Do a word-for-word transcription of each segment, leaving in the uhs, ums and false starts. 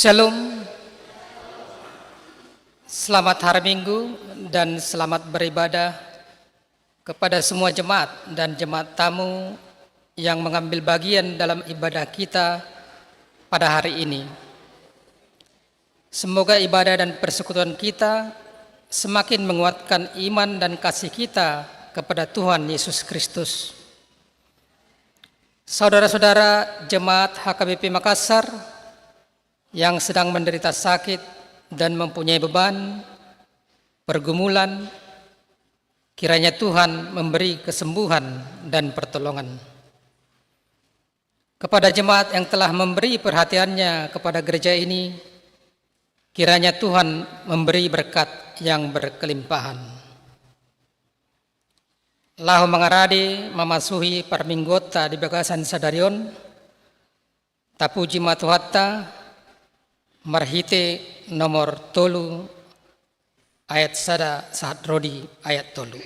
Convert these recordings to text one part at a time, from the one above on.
Shalom. Selamat hari Minggu dan selamat beribadah kepada semua jemaat dan jemaat tamu yang mengambil bagian dalam ibadah kita pada hari ini. Semoga ibadah dan persekutuan kita semakin menguatkan iman dan kasih kita kepada Tuhan Yesus Kristus. Saudara-saudara jemaat H K B P Makassar yang sedang menderita sakit dan mempunyai beban, pergumulan, kiranya Tuhan memberi kesembuhan dan pertolongan. Kepada jemaat yang telah memberi perhatiannya kepada gereja ini, kiranya Tuhan memberi berkat yang berkelimpahan. Laho mangarade mamasuhi parmingguonta di bagasan sadari on, tapuji ma Tuhanta, marhite nomor tolu ayat sada sahat ro di ayat tolu.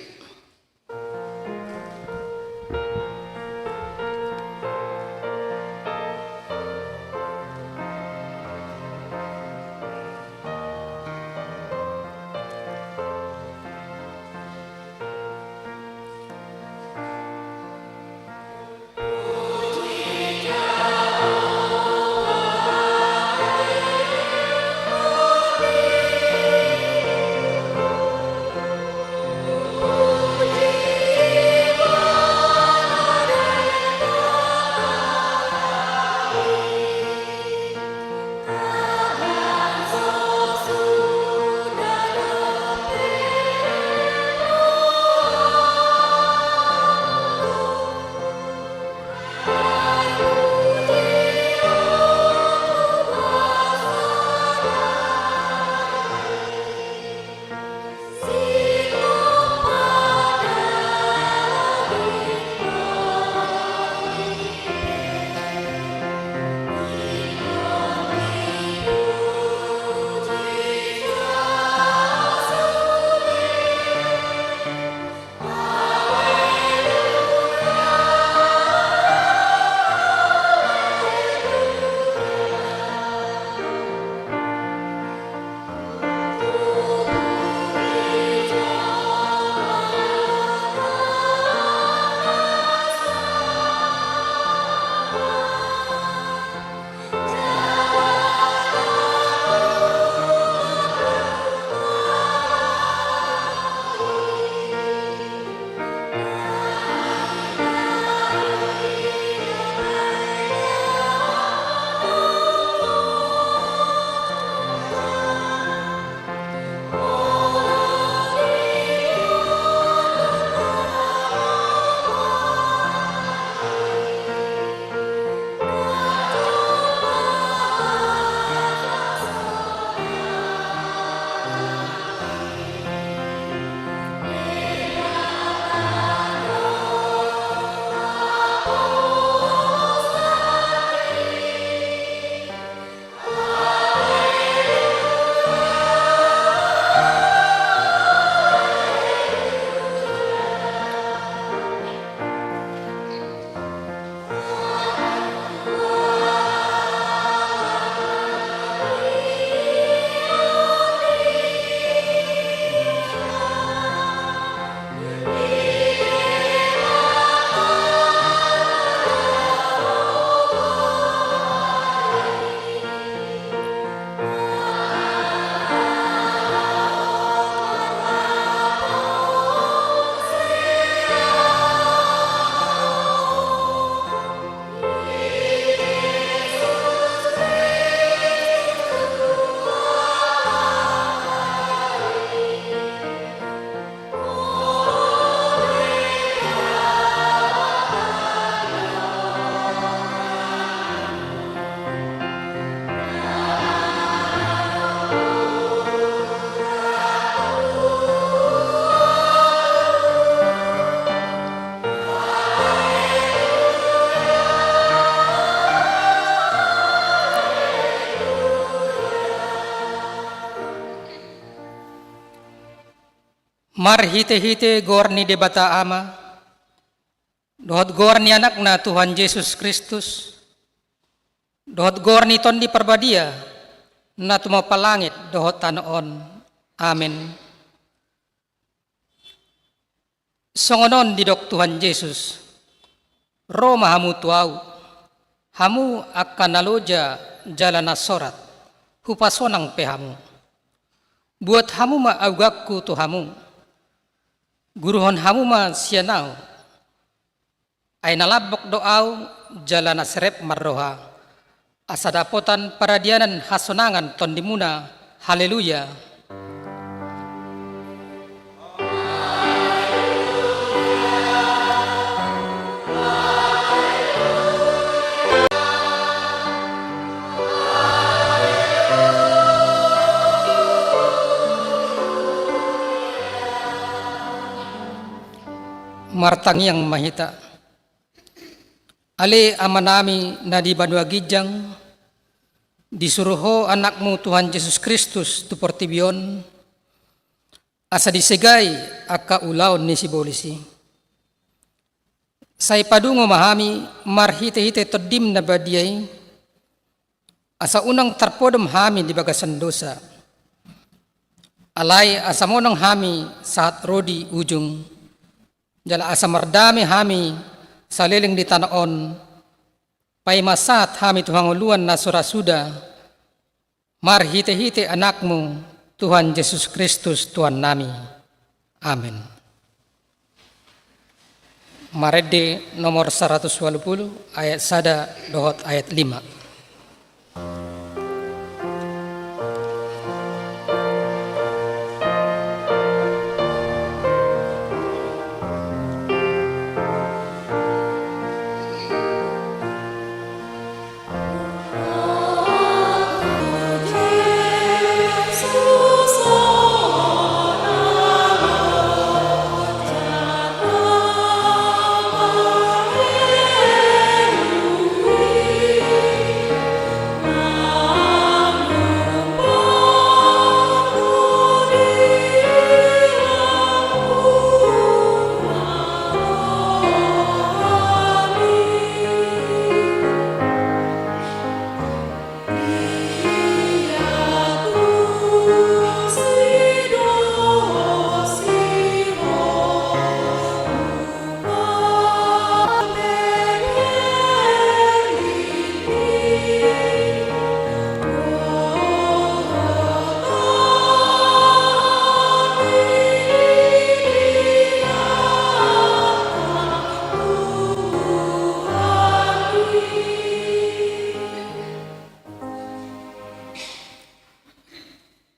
Marhitehite goar ni Debata Ama, dohot goar ni Anakna Tuhan Jesus Kristus, dohot goar ni Tondi Parbadia, na tumompa langit dohot tano on. Amen. Songon on didok Tuhan Jesus: Ro ma hamu tu Ahu, hamu angka na loja jala na sorat, hupasonang pe hamu. Buat hamu ma augangku tu hamu. Guruhon hamu ma sian Ahu. Ai na lambok do Ahu, jala na serep marroha, asa dapotan paradianan hasonangan tondimuna. Haleluya. Martangiang ma hita. Ale Amanami na di banua ginjang, disuru Ho Anakmu Tuhan Jesus Kristus tu portibi on, asa disegai angka ulaon ni sibolis i. Sai padungo ma hami marhitehite Tondim na badia i, asa unang tarpodom hami di bagasan dosa. Alai asa monang hami sahat ro di ujung, jala asa mardame hami saleleng di tano on, paima sahat hami tu hangoluan na so ra suda, marhitehite Anakmu, Tuhan Jesus Kristus, Tuhannami. Amen. Marende nomor saratus ualu pulu, ayat sada dohot ayat lima.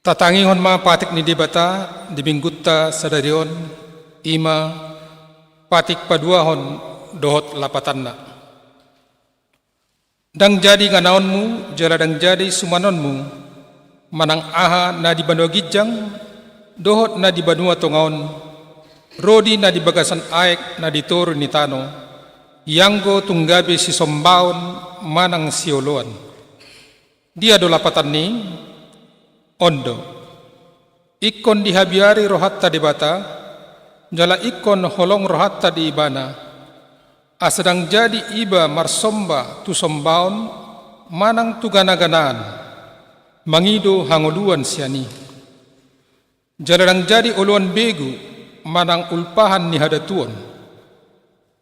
Tatangihon ma patik ni Debata di Minggunta sadari on, i ma patik paduahon dohot lapatanna. Ndang jadi nganaonmu jala ndang jadi sumanonmu manang aha na di banua ginjang dohot na di banua tonga on, ro di na di bagasan aek na di toru ni tano, ianggo tung gabe sisombaon manang sioloan. Dia do lapatan ni? On do. Ingkon dihabiari rohanta Debata, jala ingkon holong rohanta di Ibana, asa ndang jadi iba marsomba tu sombaon manang tu ganaganaan, mangido hangoluan sian i. Jala ndang jadi oloan begu manang ulpahan ni hadatuon.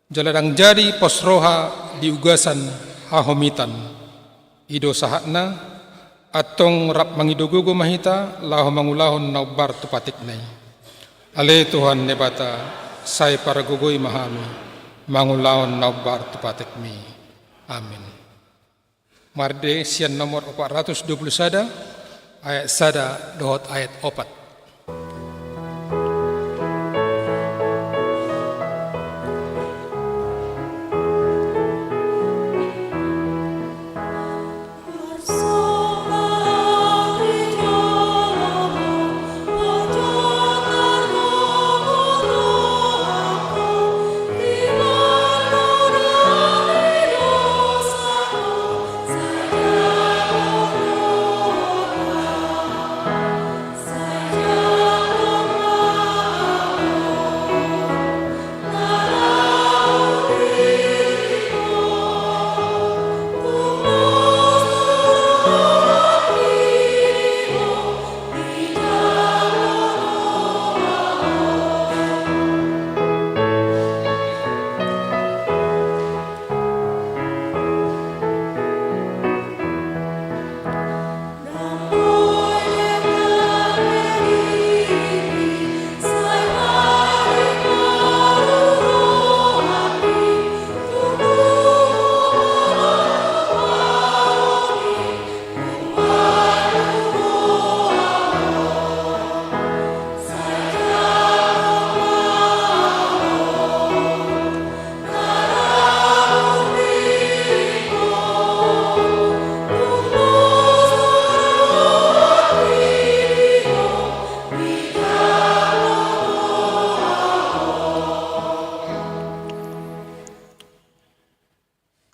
Jala ndang jadi pos roha di ugasan hahomitan. I do sahatna, antong rap mangido gogo ma hita laho mangulahon na umbar tu patikna i. Ale Tuhan Debata, sai pargogoi ma hami mangulahon na umbar tu patikmi. Amin. Marende sian nomor opat ratus dua puluh sada, ayat sada dohot ayat opat.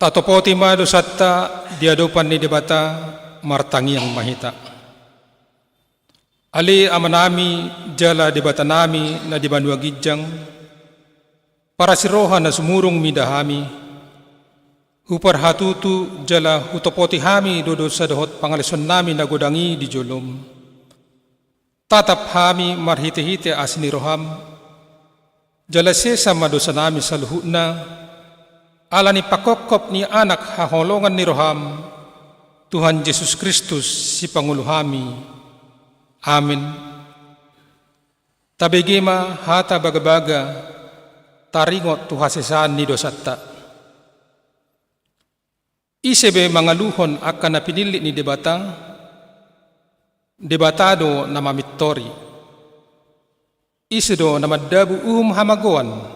Tatopoti ma dosanta di adopan ni Debata, martangiang ma hita. Ale Amanami jala Debatanami na di banua ginjang, parasiroha na sumurung mida hami, huparhatutu jala hutopoti hami do dosa dohot pangalaosionnami na godang i di jolom. Tatap hami marhitehite asi ni roham, jala sesa ma dosanami saluhutna, ala ni panghophop ni Anak haholongan ni roham, Tuhan Jesus Kristus Sipangolu hami. Amen. Tabege ma hata bagabaga taringot tu hasesaan ni dosanta. Ise be mangaluhon angka na pinillit ni Debata? Debata do na mamintori. Ise do na mandabu uhum hamagoan?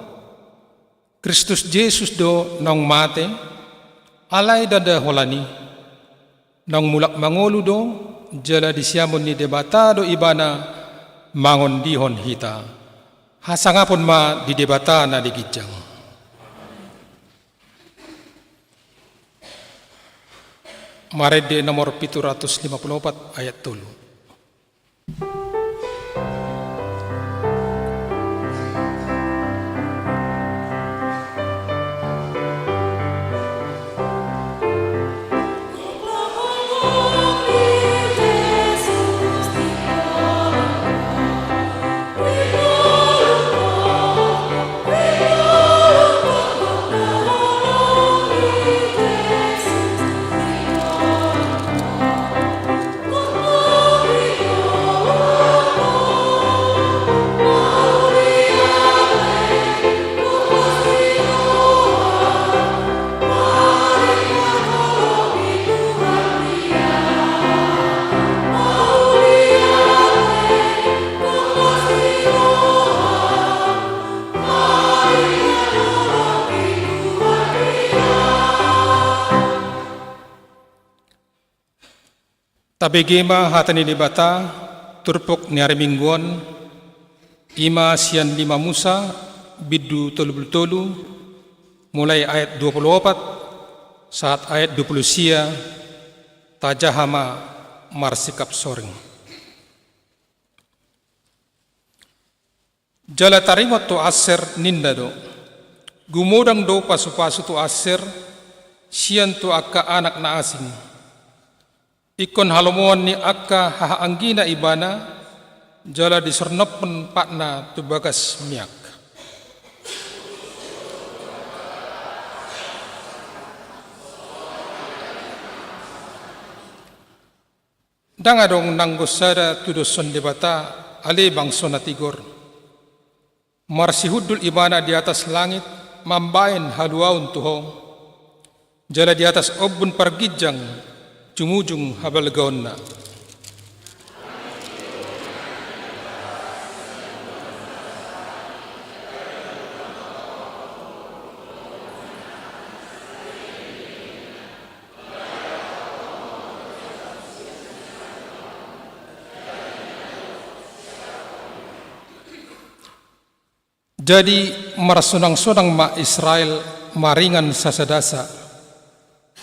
Kristus Jesus do naung mate, alai ndada holan i. Naung mulak mangolu do, jala di siamun ni Debata do Ibana mangondihon hita. Hasangapon ma di Debata na di ginjang. Marende nomor pitu ratus lima pulu opat, ayat tolu. Tabege ma hata ni Debata, turpuk ni ari Minggu on, i ma sian lima Musa, bindu tolu pulu tolu, mulai ayat dua pulu opat, sahat ayat dua pulu sia, tajaha ma marsikap soreng. Jala taringot tu Asser ninna do: Gumodang do pasupasu tu Asser, sian tu angka anak na asing. Ingkon halomoan ni angka hahaanggina ibana, jala disornophon patna tu bagas miak. Ndang adong nanggo sada tudoshon Debata, ale bangso na tigor. Marsihundul ibana di atas langit, mambahen haluaon tu ho, jala di atas ombun parginjang jumujung habalgaonna. Jadi marsonang-sonang ma Israel maringan sasadasa.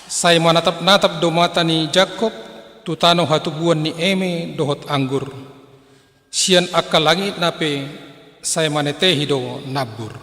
Sai manatap-natap do mata ni Jakkob tu tano hatubuan ni eme dohot anggur. Sian angka langitna pe sai manetehi do nambur.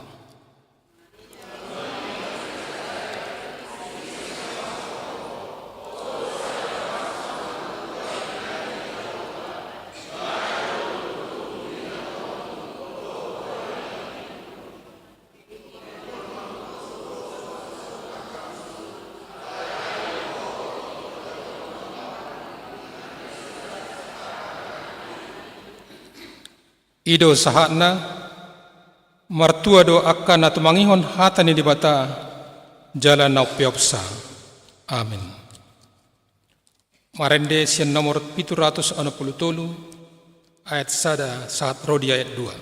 I do sahatna. Martua do angka na tumangihon hata ni Debata jala na umpeopsa. Amen. Marende sian nomor pitu ratus onom pulu tolu, ayat sada sahat ro di ayat dua.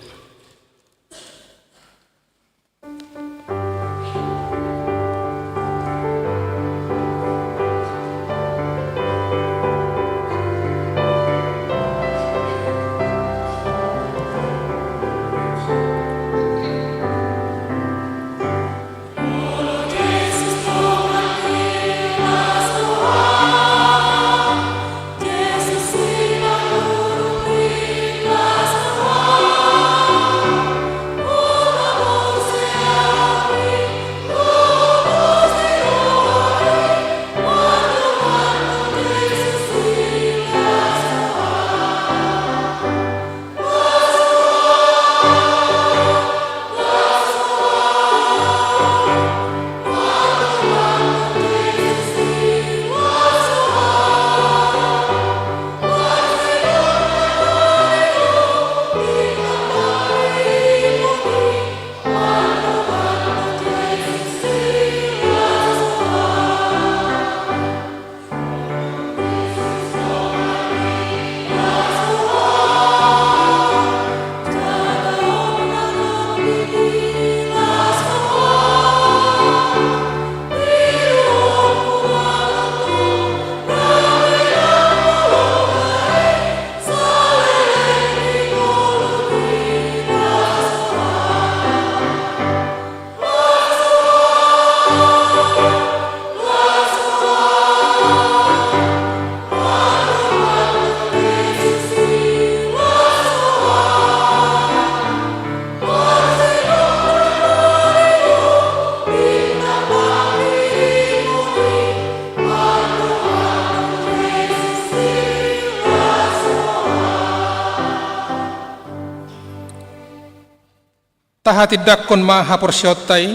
Tahatindangkon ma haporseaonta i,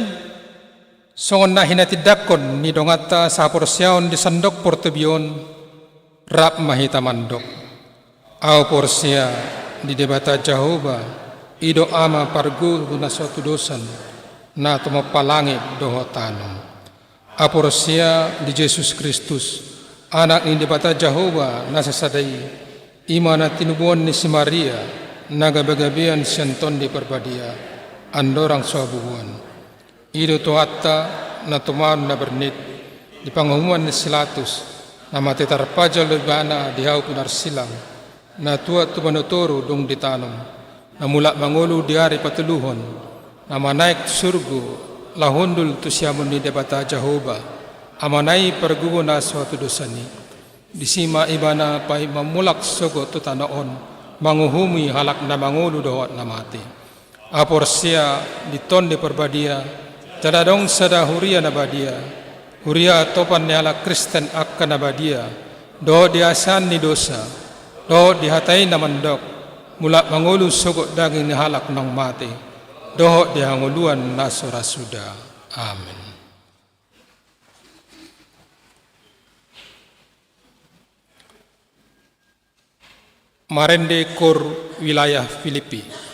songon na hinatindangkon ni donganta sahaporseaon di sandok portibi on, rap ma hita mandok. Ahu porsea di Debata Jahowa, i do Ama parguru na so hatudosan, na tumompa langit dohot tano. Ahu porsea di Jesus Kristus, Anak ni Debata Jahowa na sasada i, i ma na tinubuan ni si Maria, na gabegabean sian Tondi Parbadia, andorang so habubuhan. I do Tuhanta, na tumaon na bernit, di panguhuman ni si Latus, na mate tarpajal do ibana di hau pinarsilang, na tuat tu banua toru dung ditanom, na mulak mangolu di ari patoluhon, na manaek tu surgo, laho hundul tu siamun ni Debata Jahowa, Amana i parguru na so hatudosan i. Disi ma ibana paima mulak sogot tu tano on, manguhumi halak na mangolu dohot na mate. Ahu porsea di Tondi Parbadia, jala adong sada huria na badia, huria topan ni halak Kristen angka na badia, dohot di hasesaan ni dosa, dohot di hata i na mandok, mulak mangolu sogot daging ni halak naung mate, dohot di hangoluan na so ra suda. Amen. Marende Kor Wilayah Filipi.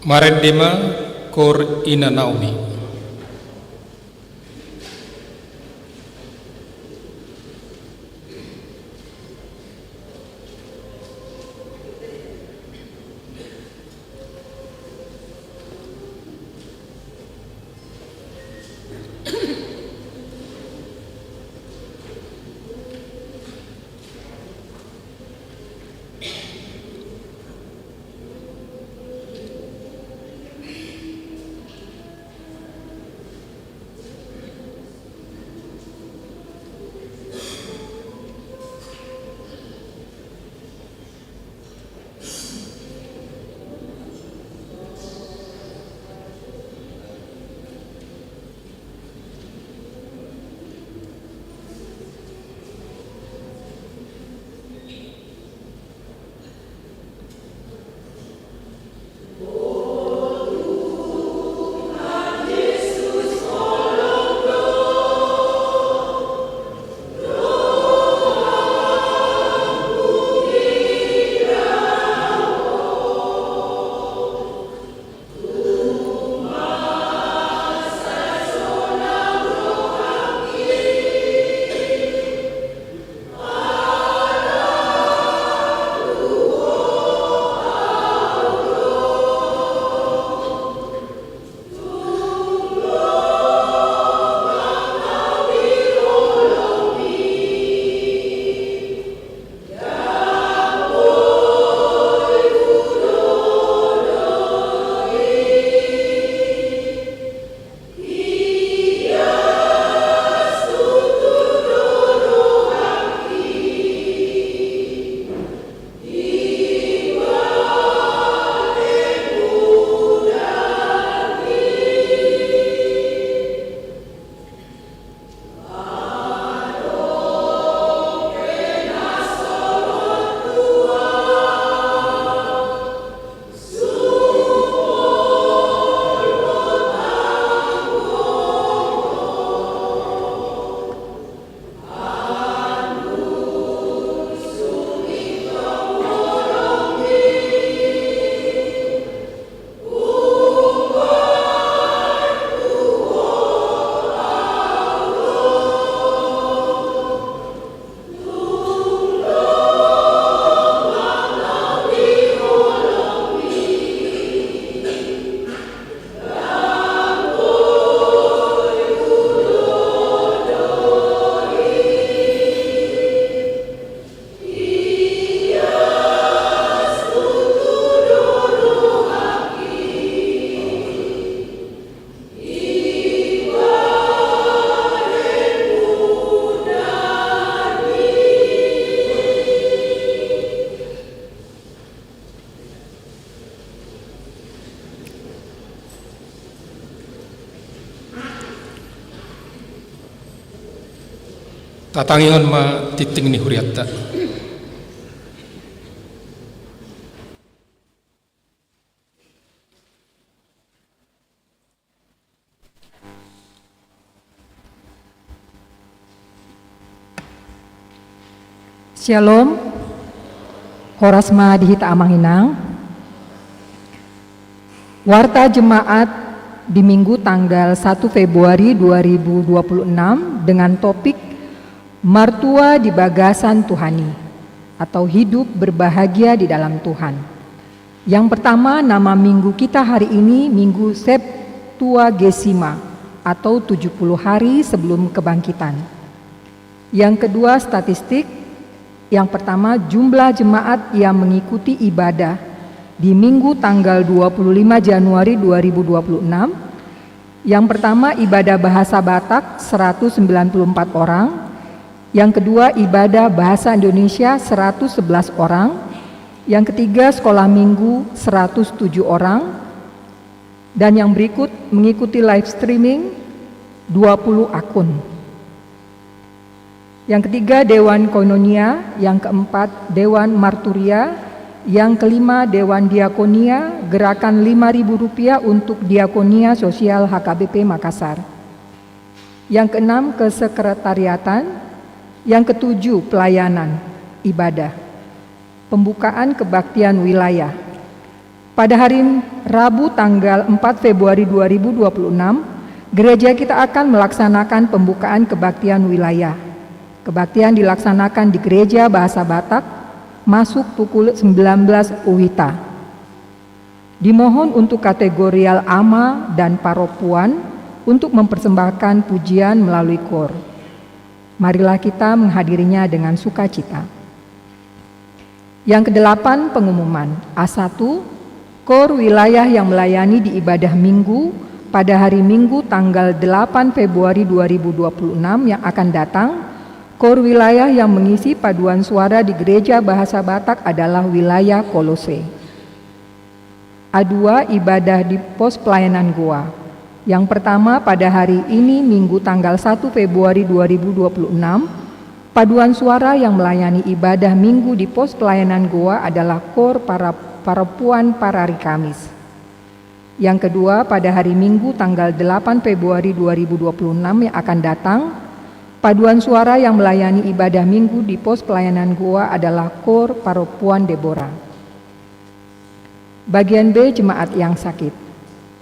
Marende ma Kor Ina Naomi. Tatangihon ma tingting ni hurianta. Syalom. Horas ma di hita amang inang. Warta Jemaat di Minggu tanggal satu Februari dua ribu dua puluh enam dengan topik Martua di Bagasan Tuhan i, atau Hidup Berbahagia di Dalam Tuhan. Yang pertama, nama minggu kita hari ini Minggu Septuagesima atau tujuh puluh hari sebelum kebangkitan. Yang kedua, statistik. Yang pertama, jumlah jemaat yang mengikuti ibadah di Minggu tanggal dua puluh lima Januari dua ribu dua puluh enam. Yang pertama, ibadah bahasa Batak, seratus sembilan puluh empat orang. Yang kedua, ibadah bahasa Indonesia, seratus sebelas orang. Yang ketiga, sekolah minggu, seratus tujuh orang. Dan yang berikut, mengikuti live streaming, dua puluh akun. Yang ketiga, Dewan Koinonia. Yang keempat, Dewan Marturia. Yang kelima, Dewan Diakonia, gerakan lima ribu rupiah untuk Diakonia Sosial H K B P Makassar. Yang keenam, kesekretariatan. Yang ketujuh, pelayanan ibadah. Pembukaan kebaktian wilayah. Pada hari Rabu tanggal empat Februari dua ribu dua puluh enam, gereja kita akan melaksanakan pembukaan kebaktian wilayah. Kebaktian dilaksanakan di Gereja Bahasa Batak, masuk pukul sembilan belas WITA. Dimohon untuk kategorial ama dan paropuan untuk mempersembahkan pujian melalui kor. Marilah kita menghadirinya dengan sukacita. Yang kedelapan, pengumuman. A satu, kor wilayah yang melayani di ibadah Minggu pada hari Minggu tanggal delapan Februari dua ribu dua puluh enam yang akan datang, kor wilayah yang mengisi paduan suara di Gereja Bahasa Batak adalah wilayah Kolose. A dua, ibadah di pos pelayanan Goa. Yang pertama, pada hari ini, Minggu tanggal satu Februari dua ribu dua puluh enam, paduan suara yang melayani ibadah Minggu di pos pelayanan Goa adalah kor para, paropuan parari Kamis. Yang kedua, pada hari Minggu tanggal delapan Februari dua ribu dua puluh enam yang akan datang, paduan suara yang melayani ibadah Minggu di pos pelayanan Goa adalah kor paropuan Debora. Bagian B, jemaat yang sakit.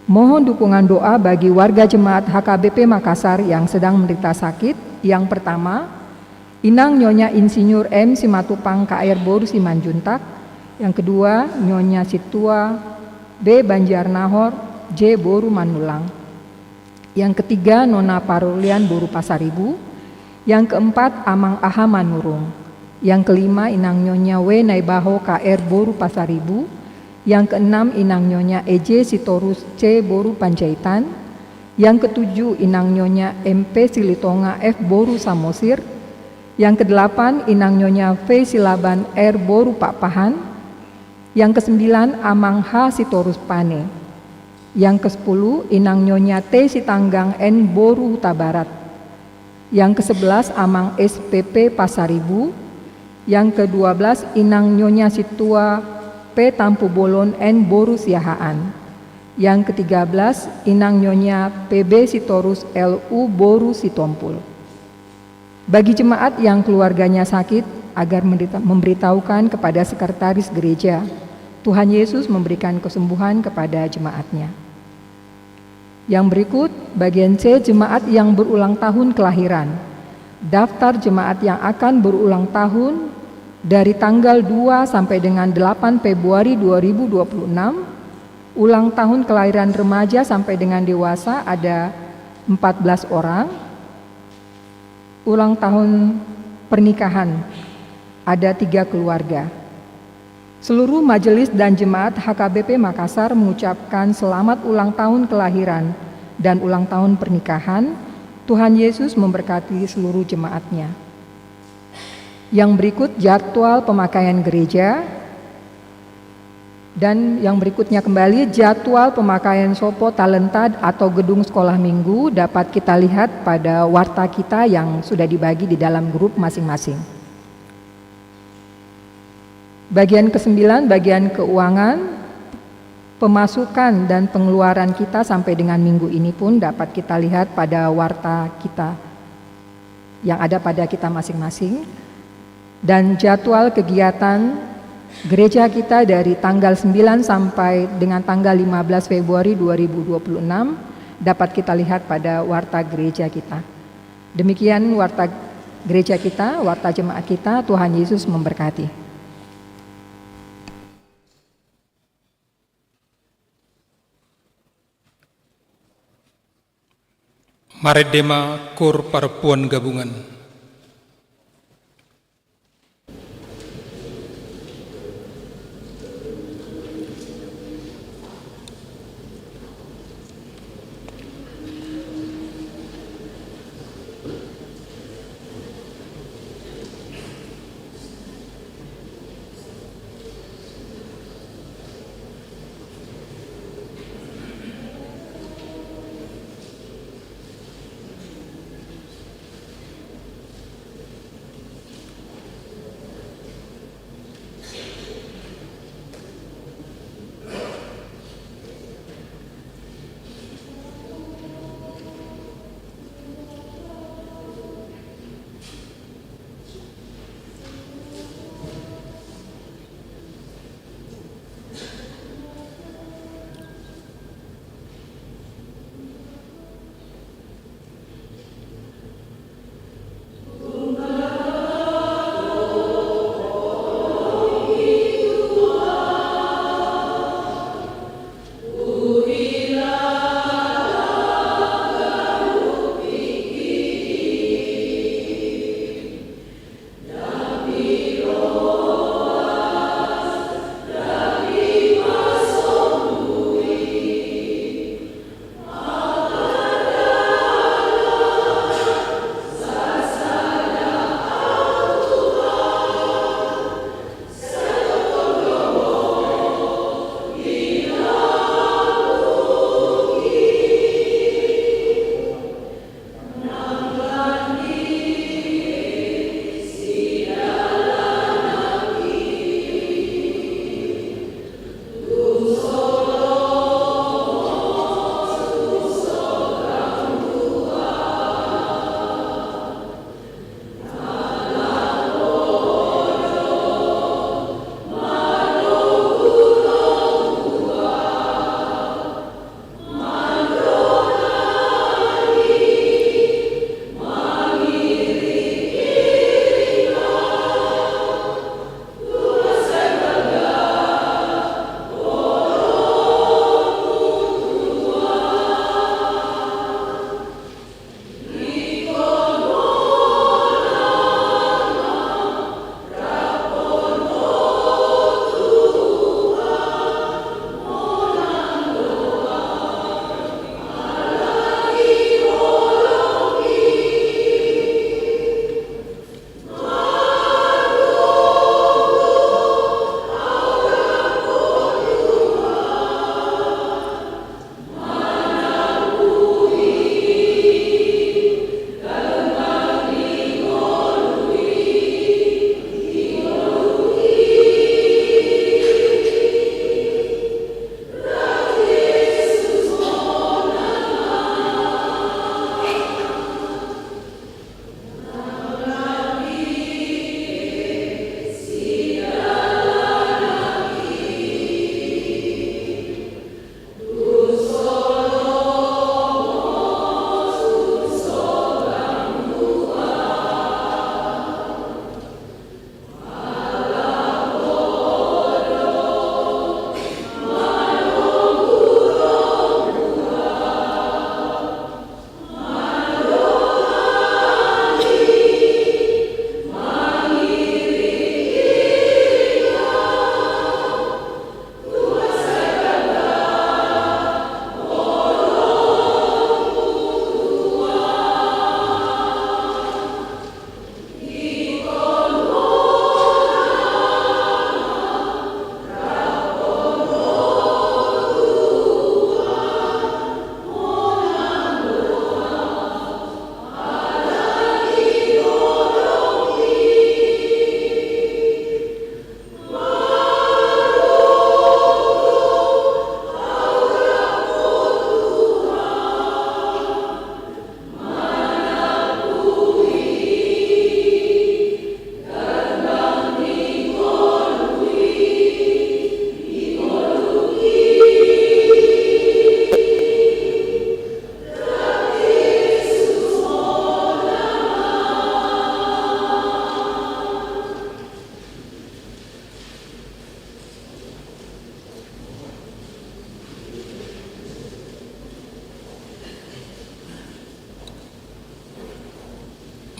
Mohon dukungan doa bagi warga jemaat H K B P Makassar yang sedang menderita sakit. Yang pertama, Inang Nyonya Insinyur M Simatupang K R boru Simanjuntak. Yang kedua, Nyonya Situa B Banjarnahor J boru Manulang. Yang ketiga, Nona Parulian boru Pasaribu. Yang keempat, Amang Aha Manurung. Yang kelima, Inang Nyonya W Naibaho K R boru Pasaribu. Yang keenam, Inang Nyonya E J Sitorus C boru Panjaitan. Yang ketujuh, Inang Nyonya M P Silitonga F boru Samosir. Yang kedelapan, Inang Nyonya V Silaban R boru Pakpahan. Yang kesembilan, Amang H Sitorus Pane. Yang kesepuluh, Inang Nyonya T Sitanggang N boru Hutabarat. Yang kesebelas, Amang S P P Pasaribu. Yang kedua belas, Inang Nyonya Situa P Tampubolon N boru Siahaan. Yang ketiga belas, Inang Nyonya P B Sitorus L U boru Sitompul. Bagi jemaat yang keluarganya sakit, agar menderita-, memberitahukan kepada sekretaris gereja. Tuhan Yesus memberikan kesembuhan kepada jemaatnya. Yang berikut, bagian C, jemaat yang berulang tahun kelahiran. Daftar jemaat yang akan berulang tahun dari tanggal dua sampai dengan delapan Februari dua ribu dua puluh enam, ulang tahun kelahiran remaja sampai dengan dewasa ada empat belas orang, ulang tahun pernikahan ada tiga keluarga. Seluruh majelis dan jemaat H K B P Makassar mengucapkan selamat ulang tahun kelahiran dan ulang tahun pernikahan. Tuhan Yesus memberkati seluruh jemaatnya. Yang berikut jadwal pemakaian gereja. Dan yang berikutnya kembali, jadwal pemakaian sopo talenta atau gedung sekolah minggu dapat kita lihat pada warta kita yang sudah dibagi di dalam grup masing-masing. Bagian kesembilan, bagian keuangan, pemasukan dan pengeluaran kita sampai dengan minggu ini pun dapat kita lihat pada warta kita yang ada pada kita masing-masing, dan jadwal kegiatan gereja kita dari tanggal sembilan sampai dengan tanggal lima belas Februari dua ribu dua puluh enam dapat kita lihat pada warta gereja kita. Demikian warta gereja kita, warta jemaat kita. Tuhan Yesus memberkati. Marende ma Koor Parompuan Gabungan.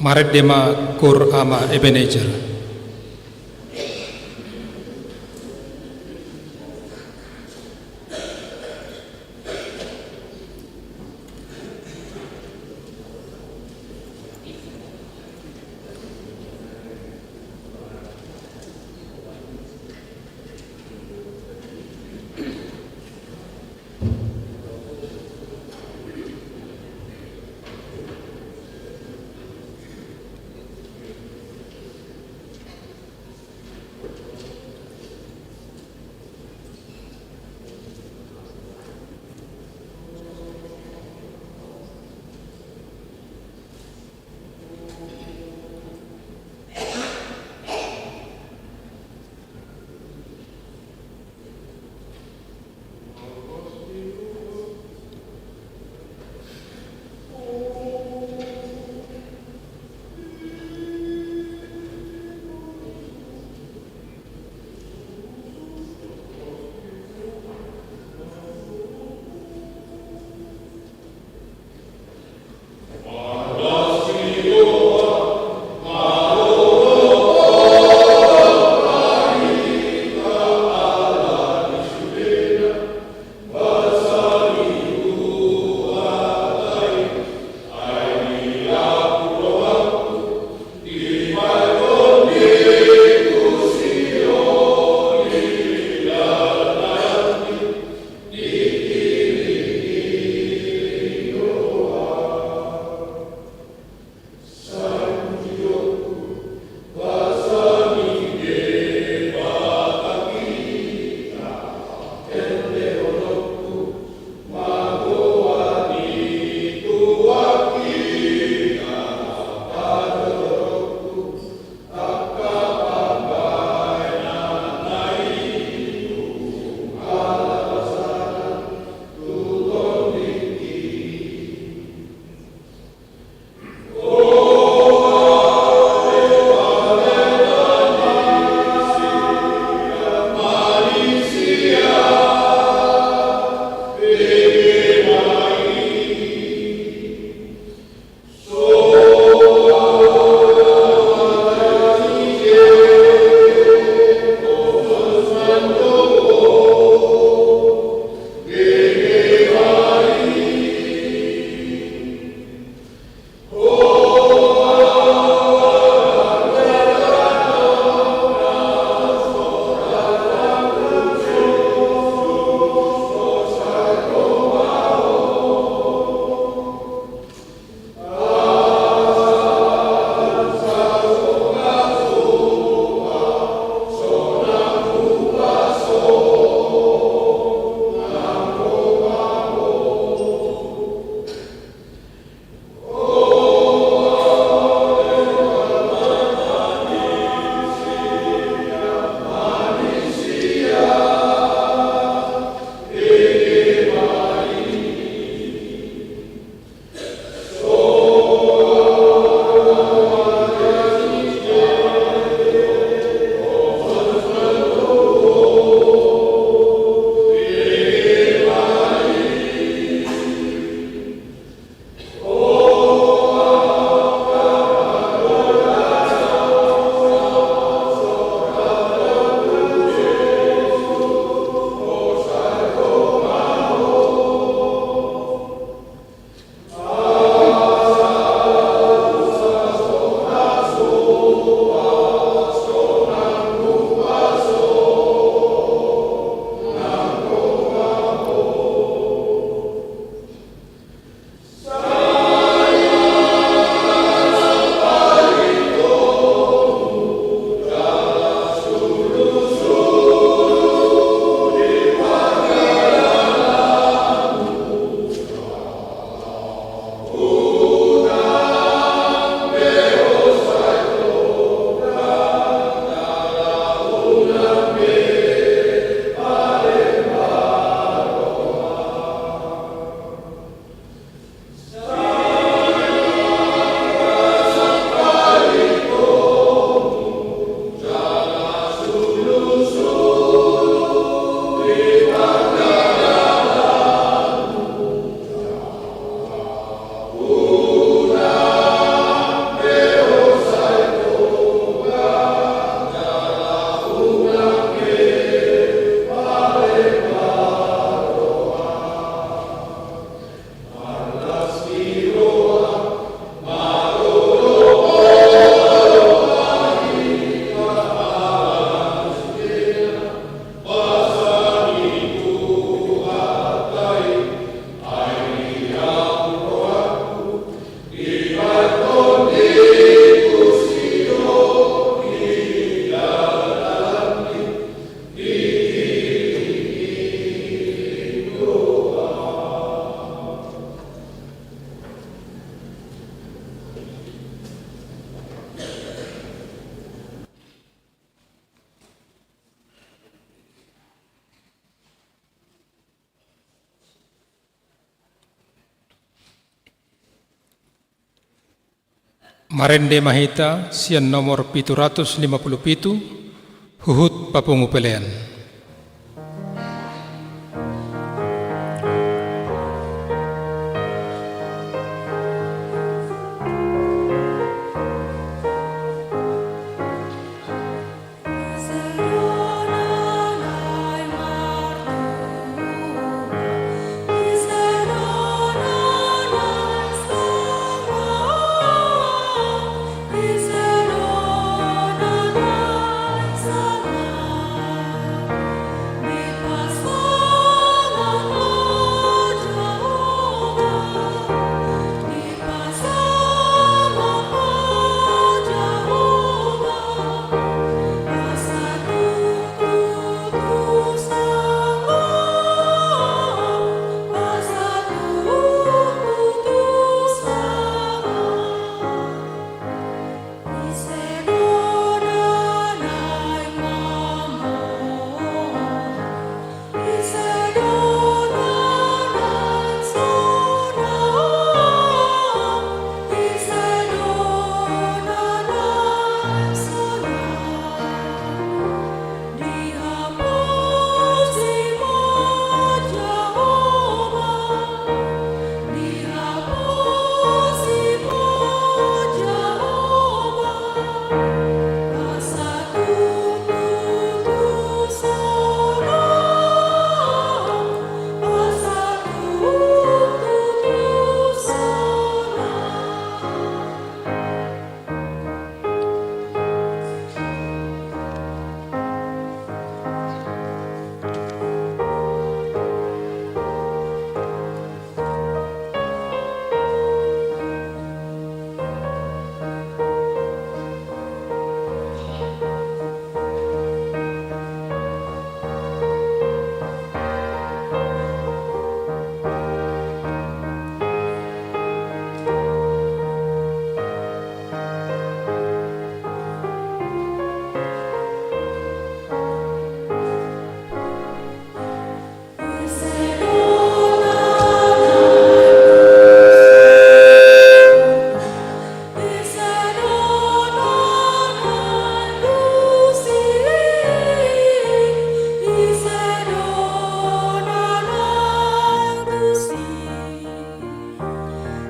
Marende ma Koor Ama Ebenezer. Marende ma hita sian nomor pitu ratus lima pulu pitu, huhut papungu pelean.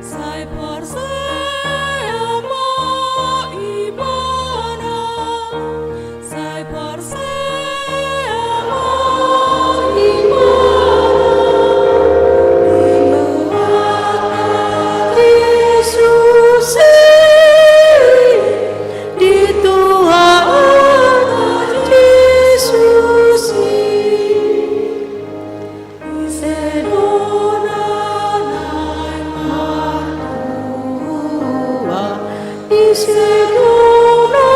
Sai porsea ma ibana, sai porsea ma ibana, di Tuhanta Jesus i, di Tuhanta Jesus i. Ise do na naeng martua, ise do na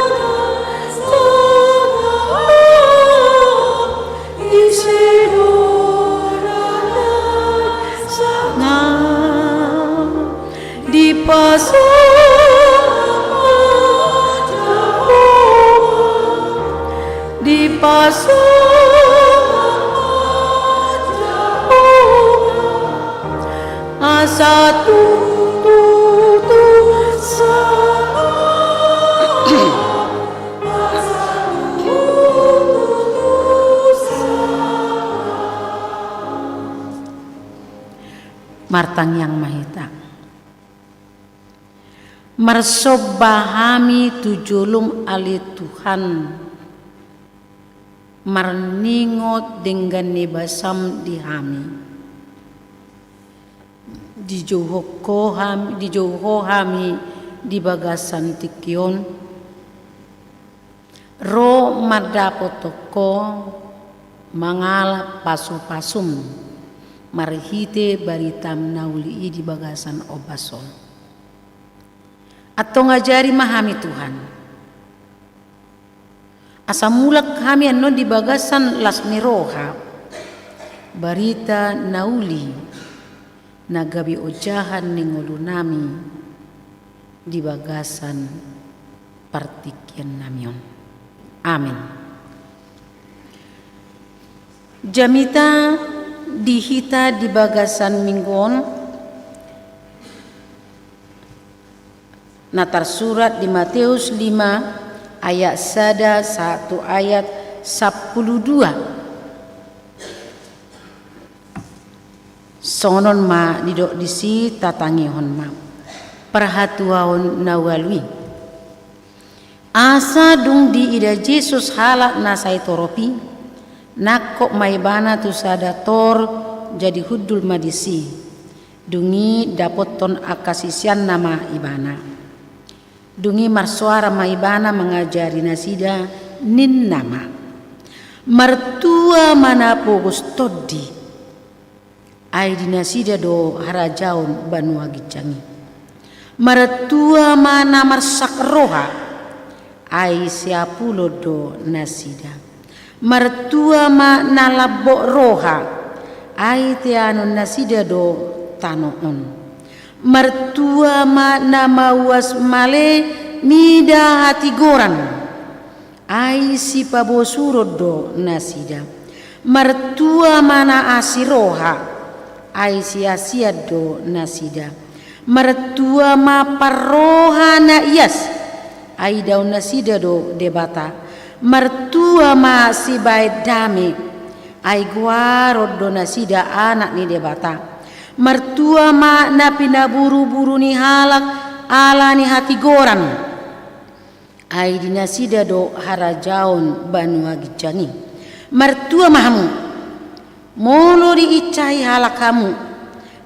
naeng sangap, ise do na naeng sangap. Dipasangap ma Jahowa, dipasangap ma Jahowa, asa tutu sangap, asa tutu sangap. Martangiang ma hita. Marsomba hami tu jolom ale Tuhan, marningot denggan ni basaM di hami. Dijou Ho hami, dijou Ho hami di bagasan tingki on. Ro mandapothon Ho, mangalap pasupasuM marhite baritaM na uli i di bagasan ombas on. Antong ajari ma hami Tuhan, asa mulak hami annon di bagasan las ni roha, barita na uli na gabe ojahan ni ngolunami di bagasan partingkiannami on. Amen. Jamita di hita di bagasan minggu on, Na tarsurat di Mateus lima ayat sada sahat tu ayat sampulu dua. Songon on ma didok disi, tatangihon ma parhatuaon na ualu i. Asa dung diida Jesus halak na sai torop i, nangkok ma ibana tu sada tor, jadi hundul ma disi. Dung i dapothon angka siseanna ma ibana. Dung i marsoara ma ibana mangajari nasida, ninna ma: Martua ma na pogos tondi, ai di nasida do harajaon banua ginjang i. Martua ma na marsak roha, ai siapulon do nasida. Martua ma na lambok roha, ai teanon nasida do tano on. Martua ma na mauas male mida hatigoran, ai sipabosuron do nasida. Martua ma na asi roha, ai siasian do nasida. Martua ma parroha na ias, ai idaon nasida do Debata. Martua ma sibahen dame, ai goaron do nasida anak ni Debata. Martua ma na pinaburuburu ni halak ala ni hatigoran, ai di nasida do harajaon banua ginjang i. Martua ma hamu, molo diinsahi halak hamu,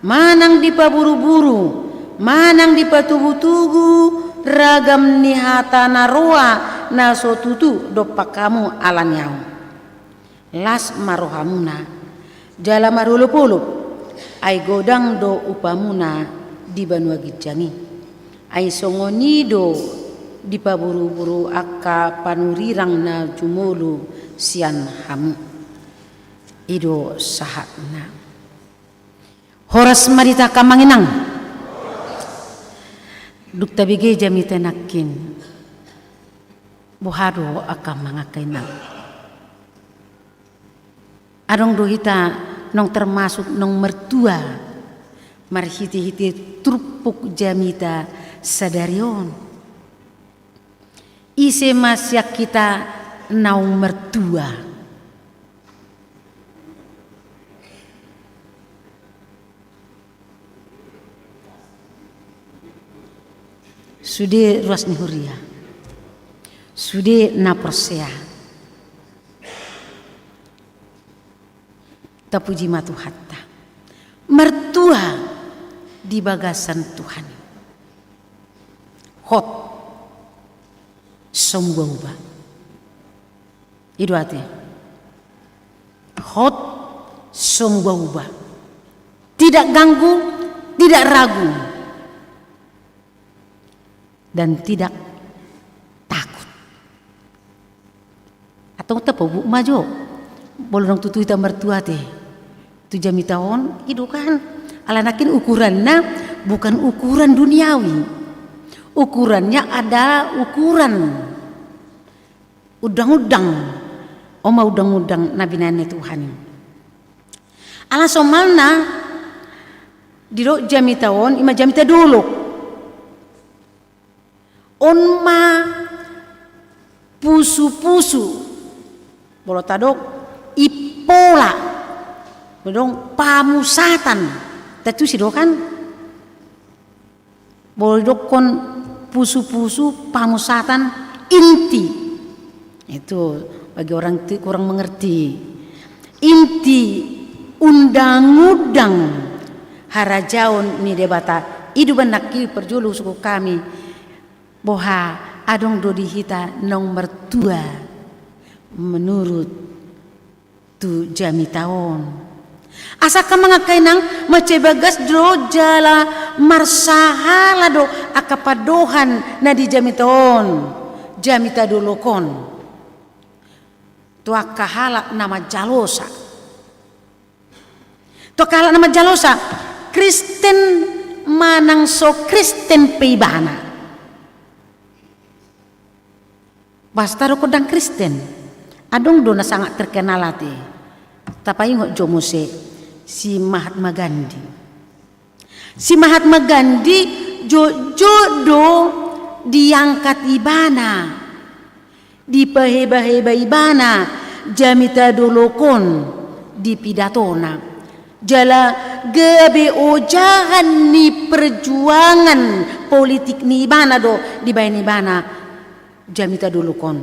manang dipaburuburu, manang dipatugutugu ragam ni hata na roa na so tutu dompak hamu ala ni ahu. Las ma rohamuna, jala marolopolop, ai godang do upamuna di banua ginjang i. Ai songon i do dipaburuburu angka panurirang na jumolo sian hamu. I do sahatna. Horas ma di hita angka amang inang. Dung tabege jamita nangkin, boha do angka amang angka inang? Adong do hita naung termasuk naung martua marhitehite turpuk jamita sadari on? Ise ma sian hita naung martua? Sude ruas ni huria, sude na porsea. Tapuji ma Tuhanta. Martua di bagasan Tuhan. Hot. So muba-uba. I do ate. Hot, so muba-uba. Tidak ganggu, tidak ragu, dan tidak takut. Antong tapaubuk ma jo. Molo naung tutu hita martua ate tu jamita on, i do kan. Ala nangkin ukuranna bukan ukuran duniawi. Ukurannya adalah ukuran undang-undang. On ma undang-undang na binahen ni Tuhan i. Ala somalna didok jamita on, i ma jamita dolok. On ma pusu-pusu. Molo tadok impola, molo didok pamusatan. Tatusi do kan? Molo didokkon pusu-pusu, pamusatan, inti. Itu bagi orang ti-, kurang mengerti. Inti undang-undang harajaon ni Debata. I do umbahen nangkin parjolo husungkun hami, boha adong do di hita naung martua menurut tu jamita on. Asa angka amang angka inang, mansai bagas do jala marsahala do angka pandohan na di jamita on, jamita dolok on. Tu angka halak na manjalosa. Tu angka halak na manjalosa, Kristen manang so Kristen pe ibana. Boasa tadok ndang Kristen? Adong do na sangat terkenal ate. Tapaingot jo muse si Mahatma Gandhi. Si Mahatma Gandhi jotjot do diangkat ibana, dipahebaheba ibana jamita dolok on di pidatona. Jala gabe ojahan ni perjuangan politik ni ibana do dibaen ibana jamita dolok on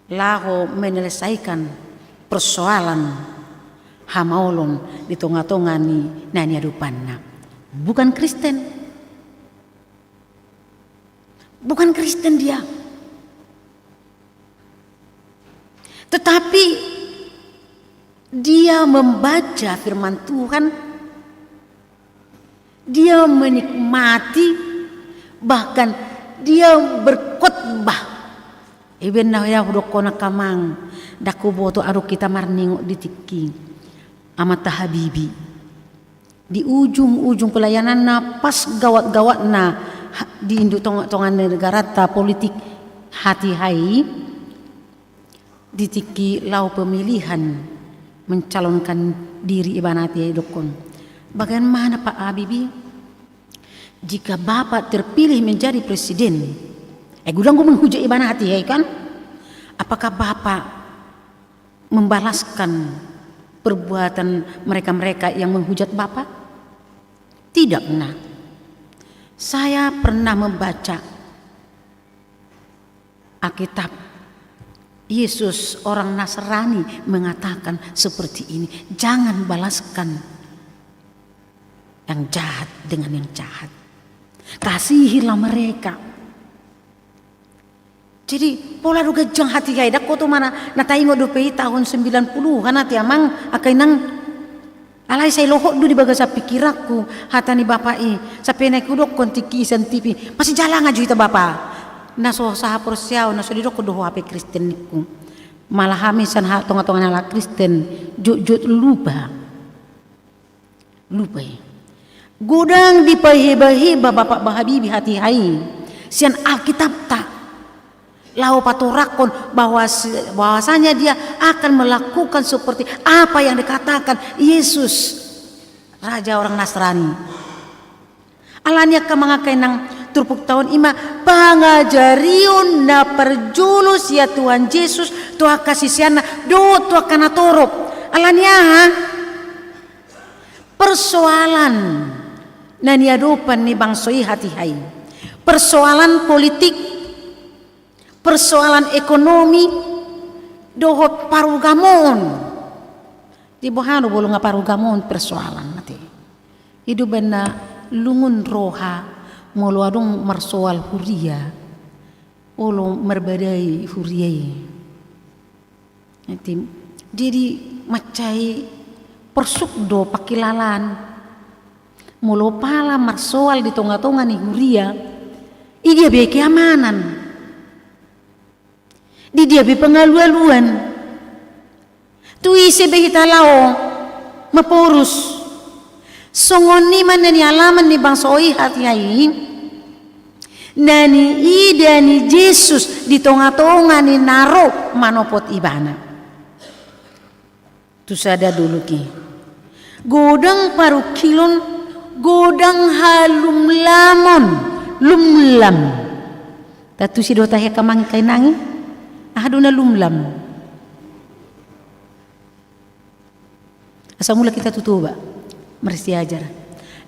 laho menyelesaikan persoalan hamaolon di tongatonga ni na niadopanna. Bukan Kristen. Bukan Kristen dia. Tetapi dia membaca firman Tuhan, dia menikmati, bahkan dia berkhotbah. Ibaen na hea hudokkon angka amang, ndang huboto adong hita marningot di tingki Amanta Habibie. Di ujung-ujung pelayananna, pas gawat-gawatna ha-, di indu tong-, tonga negaranta politik hatiha i, di tingki laho pemilihan mencalonkan diri ibana hatiha i dokkon, bagaimana Pak Habibie, jika Bapak terpilih menjadi presiden, eh, godang do menghujat ibana hatiha i kan, apakah Bapak membalaskan perbuatan mereka-mereka yang menghujat Bapak? Tidak, nah. Saya pernah membaca Alkitab. Yesus orang Nasrani mengatakan seperti ini, "Jangan balaskan yang jahat dengan yang jahat. Kasihilah mereka." Jadi, pola do ganjang hatiha i, ndang hotu ma na, na taingot dope i tahun sembilan puluhan ate amang, angka inang. Alai sai lohot do di bagasan pikiranku hata ni Bapak i, sampe naeng hudokkon tingki i sian T V, masijalahan jo hita Bapak. Na so sahaporseaon, na so didokkon do ho hape Kristen ningku. Malah hami sian ha-, tongatonga ni halak Kristen, jotjot lupa. Lupa i. Godang dipahebaheba Bapak Habibie hatiha i sian Alkitabta, laho patorangkon bahwa se-, bahwasanya dia akan melakukan seperti apa yang dikatakan Yesus, raja orang Nasrani. Alani i angka amang, angka inang, turpukta on i ma pangajarion na parjolo sian Tuhan Jesus tu angka siseanna dohot tu angka natorop. Alani aha? Persoalan na niadopan ni bangso i hatiha i, persoalan politik, persoalan ekonomi, dohot parugamoon. Di boha do molo nga parugamoon persoalan ate? I do umbahen na lungun roha molo adong marsoal huria, olo marbadai huria i. Jadi mansai porsuk do pangkilalaan. Molo pala marsoal di tongatonga ni huria, di dia be keamanan? Di dia be pangalualuan? Tu ise be hita laho maporus? Songon i ma na nialaman ni bangso i hatiha i, na niida ni Jesus di tongatonga ni na ro manopot ibana. Tu sada dolok i, godang parungkilon, godang halumlamon, lumlam. Tantu sidok tahe angka amang, angka inang i, aha do na lumlam? Asa mulak hita tu Toba marsiajar.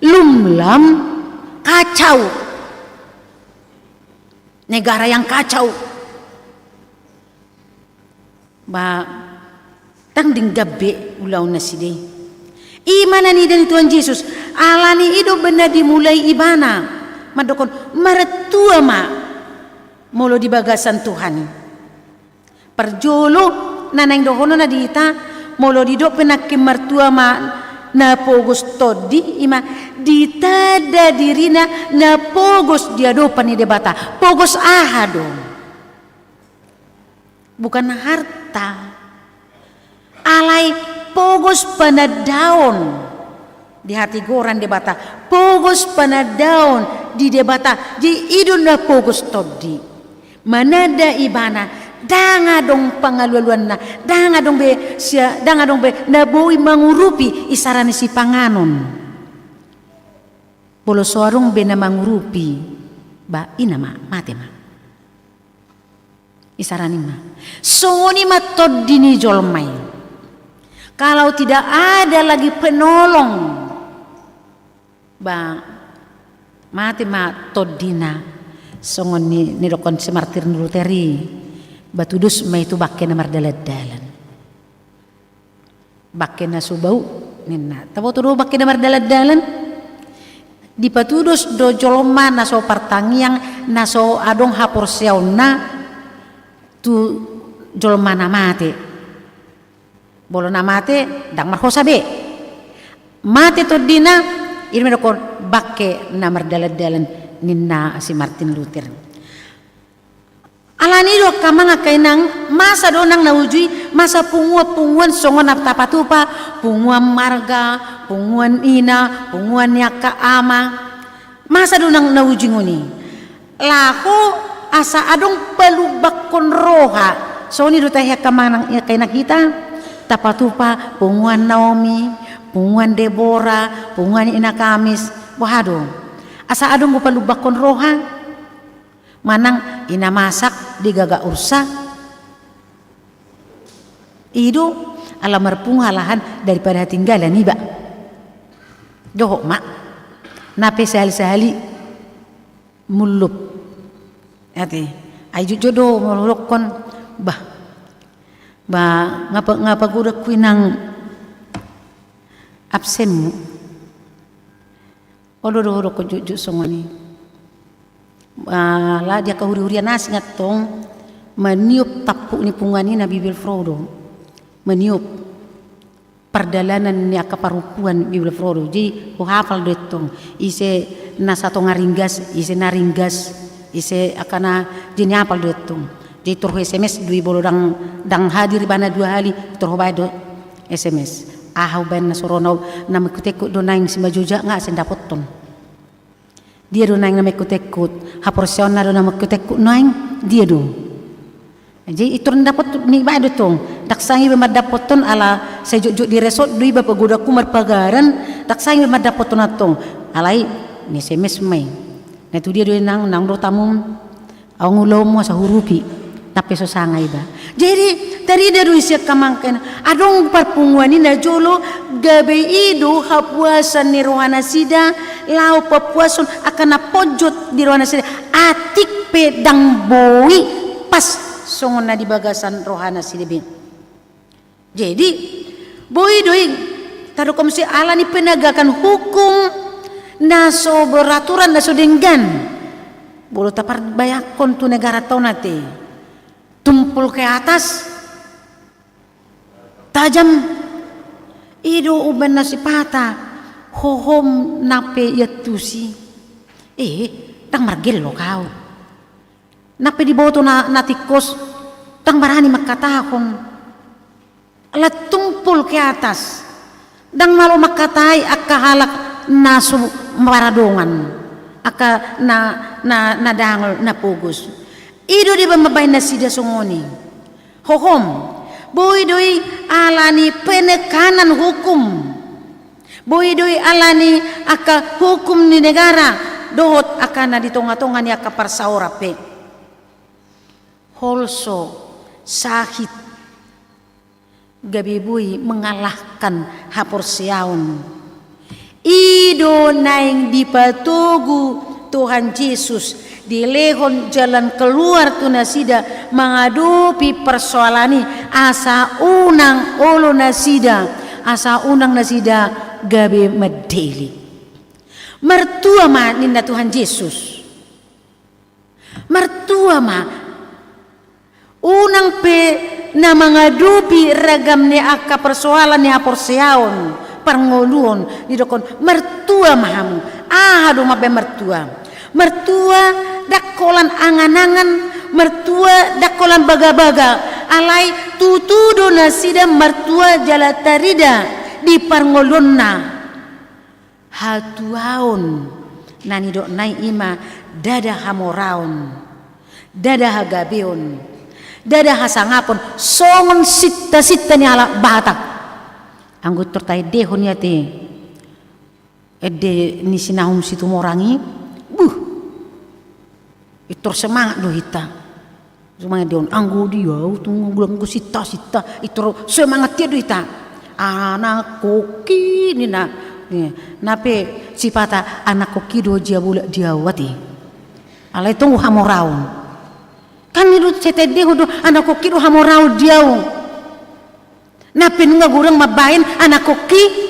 Lumlam, kacau. Negara yang kacau. Ba, ndang denggan be ulaon nasida i. I ma na niida ni Tuhan Jesus, alani i do umbahen na dimulai ibana mandokkon martua ma molo di bagasan Tuhan i. Parjolo na naeng dohononna di hita, molo didok pe nangkin martua ma na pogos tondi, i ma ditanda dirina na pogos di adopan ni Debata. Pogos aha do? Bukan harta. Alai pogos panandaon di hatigoran Debata, pogos panandaon di Debata, jadi i do na pogos tondi. Mananda ibana, ndang adong pangalualuanna, ndang adong be sia-, ndang adong be na boi mangurupi isara ni sipanganon. Molo so adong be na mangurupi, Ba ina ma, mate ma. Isarani ma. Songon i ma tondi ni jolma i. Kalau tidak ada lagi penolong, ba mate ma tondina. Songon ni, nidokkon si Martin Luther i, ba tudos ma i tu bangke na mardalan-dalan. Bangke na so bau, ninna. Taboto do bangke na mardalan-dalan? Dipatudos do jolma na so partangiang, na so adong haporseaonna tu jolma na mate. Molo na mate, ndang marhosa be. Mate tondina, i do ma nidokkon bangke na mardalan-dalan, ninna si Martin Luther. Alani i do angka amang angka inang, masa do nang na uju i, masa punguan-punguan songon na tapatupa, punguan marga, punguan ina, punguan ni angka ama. Masa do nang na uju i ngoni. Laho asa adong palumbangkon roha. Songon i do tahe angka amang angka inang hita, tapatupa punguan Naomi, punguan Debora, punguan ina Kamis. Boha do. Asa adong do palumbangkon roha. Manang ina masak di gagak ursa. I do ala marpungu alahan daripada hatinggalan iba. Dohot ma. Na pe sahali-sahali mullup. Ate. Ai jotjot do molo hudokkon. Bah. Bah, nga pa, nga pagodangku inang absenmu. Olo do hudokkon jotjot songon i. Ala di angka huri-hurian asing antong maniop tampuk ni punguan i na bibelvrouw do. Maniop pardalanan ni angka parompuan bibelvrouw do. Jadi huhapal do antong. Ise na satonga ringgas, ise na ringgas, ise angka na, jadi hapal do antong. Jadi torhu S M S do i molo ndang, ndang hadir ibana dua hali, torhu baen do S M S. Aha umbaen na so ro na, na mengkut-engkut do naeng Simajojak nga asa dapothon. Dia do naeng na mengkut-engkut, haporseaonna do na mengkut-engkut naeng, dia do. Jadi i tor dapothon, ni baen do tong. Ndang sanga iba mandapothon ala sai jotjot di resort do iba pagodangku marpagaran, ndang sanga iba mandapothon antong. Alai ni S M S ma i. Na tu dia do i nang, nang do tamum. Aung ulaonmu asa hurupi, tapi so sanga iba. Jadi tarida do i sian angka amang angka inang, adong parpunguan i na jolo, gabe i do hapuasan ni rohanasida, laho papuashon angka na ponjot di rohanasida, atik pe ndang boi pas songon na di bagasan rohanasida be. Jadi boi do i, tadokkon muse ala ni penegakan hukum na so beraturan, na so denggan. Molo taparbayangkon tu negaranta on ate, tumpul ke atas, tajam. I do umbaen na sipata, hohom nang pe iantusi, eh, ndang margellok au. Nang pe diboto na, na tingkos, ndang barani mangkatahon. Ala tumpul ke atas. Ndang malo mangkatai angka halak na so maradongan. Angka na, na, na dangol, na pogos. I do dibaen, mambaen nasida songon i. Hohom. Boi do i ala ni penekanan hukum. Boi do i ala ni angka hukum ni negara. Dohot angka na di tonga-tonga ni angka parsaoran pe. Holso, sahit, gabe boi mengalahkan haporseaon. I do naeng dipatogu Tuhan Jesus, dilehon jalan keluar tu nasida mangadopi persoalan i, asa unang olo nasida, asa unang nasida gabe mandele. Martua ma ninna Tuhan Jesus. Martua ma. Unang pe na mangadopi ragam ni angka persoalan ni haporseaon, parngoluon, didokkon, martua ma hamu. Aha do mambaen martua? Martua ndang holan angan-angan, martua ndang holan baga-baga. Alai tutu do nasida martua jala tarida di parngoluonna. Hatuaon na nidokna i ima ndada hamoraon, ndada hagabeon, ndada hasangapon songon sinta-sinta ni halak Batak. Anggo tor taendehon i ate ende ni si Nahum Situmorang i, buh. Pintor semangat do hita. Semangat dia on, anggo dia, tung anggo, anggo sinta, sinta, pintor semangat dia do hita. Anak koki ninna. Nih, na pe sipata anak koki do dia bolak dia wati. Alai tonggo hamoraon. Kan i do sai tadehon do anak koki do hamoraon dia. Na pe nunga godang mambahen anak koki.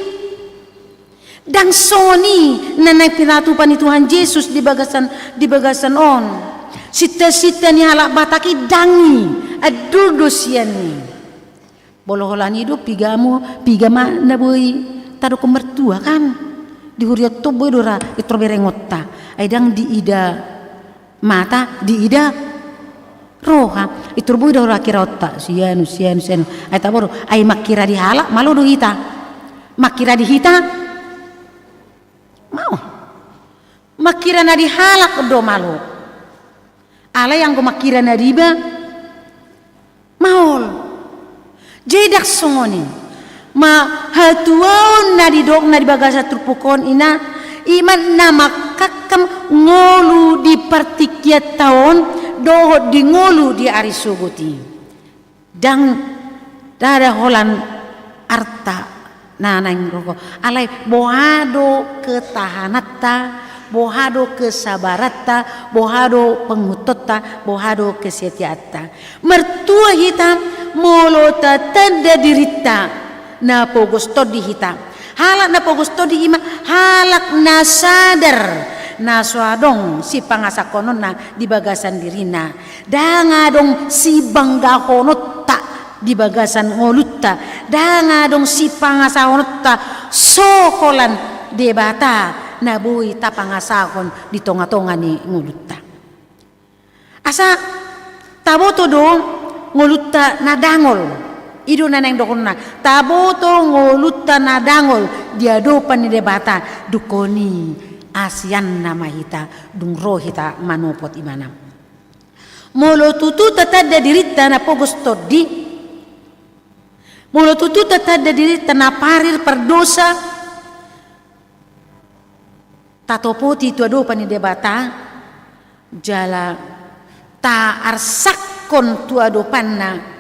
Ndang songon i na naeng pinatupa ni Tuhan Jesus di bagasan, di bagasan on. Sinta-sinta ni halak Batak i ndang i, andul do sian i. Molo holan i do piga mo, piga ma na boi tadokkon martua kan. Di huria on boi do ra pintor berengonta. Ai ndang diida mata, diida roha. Pintor boi do ra kiraonta, sian on, sian on, sian on. Ai tabo do, ai mangkira di halak, malo do hita. Mangkira di hita, maol. Mangkira na di halak do malo. Alai anggo mangkira na di iba, maol. Jadi ndang songon i. Ma hatuaon na didok na di bagasan turpuk on i na, i ma na mangkangkang ngolu di partingkianta on, dohot di ngolu di ari sogot i. Ndang rada holan arta na naeng ro ho. Alai boha do ketahananta, boha do kesabaranta, boha do panguhutonta, boha do kesetiaanta. Martua hita molo tatanda dirinta na pogos tondi hita. Halak na pogos tondi i ma halak na sadar na so adong sipangasahononna di bagasan dirina. Ndang adong sibanggahononta di bagasan ngolunta, ndang adong sipangasahononta so holan Debata na boi tapangasahon di tonga-tonga ni ngolunta. Asa taboto do ngolunta na dangol. I do na naeng dohononna, taboto ngolunta na dangol di adopan ni Debata, dungkon i asianna ma hita dung ro hita manopot ibana. Molo tutu tatanda dirinta na pogos tondi, molo tutu tatanda dirinta na parir pardosa, tatopoti tu adopan ni Debata, jala taarsakhon tu adopanna,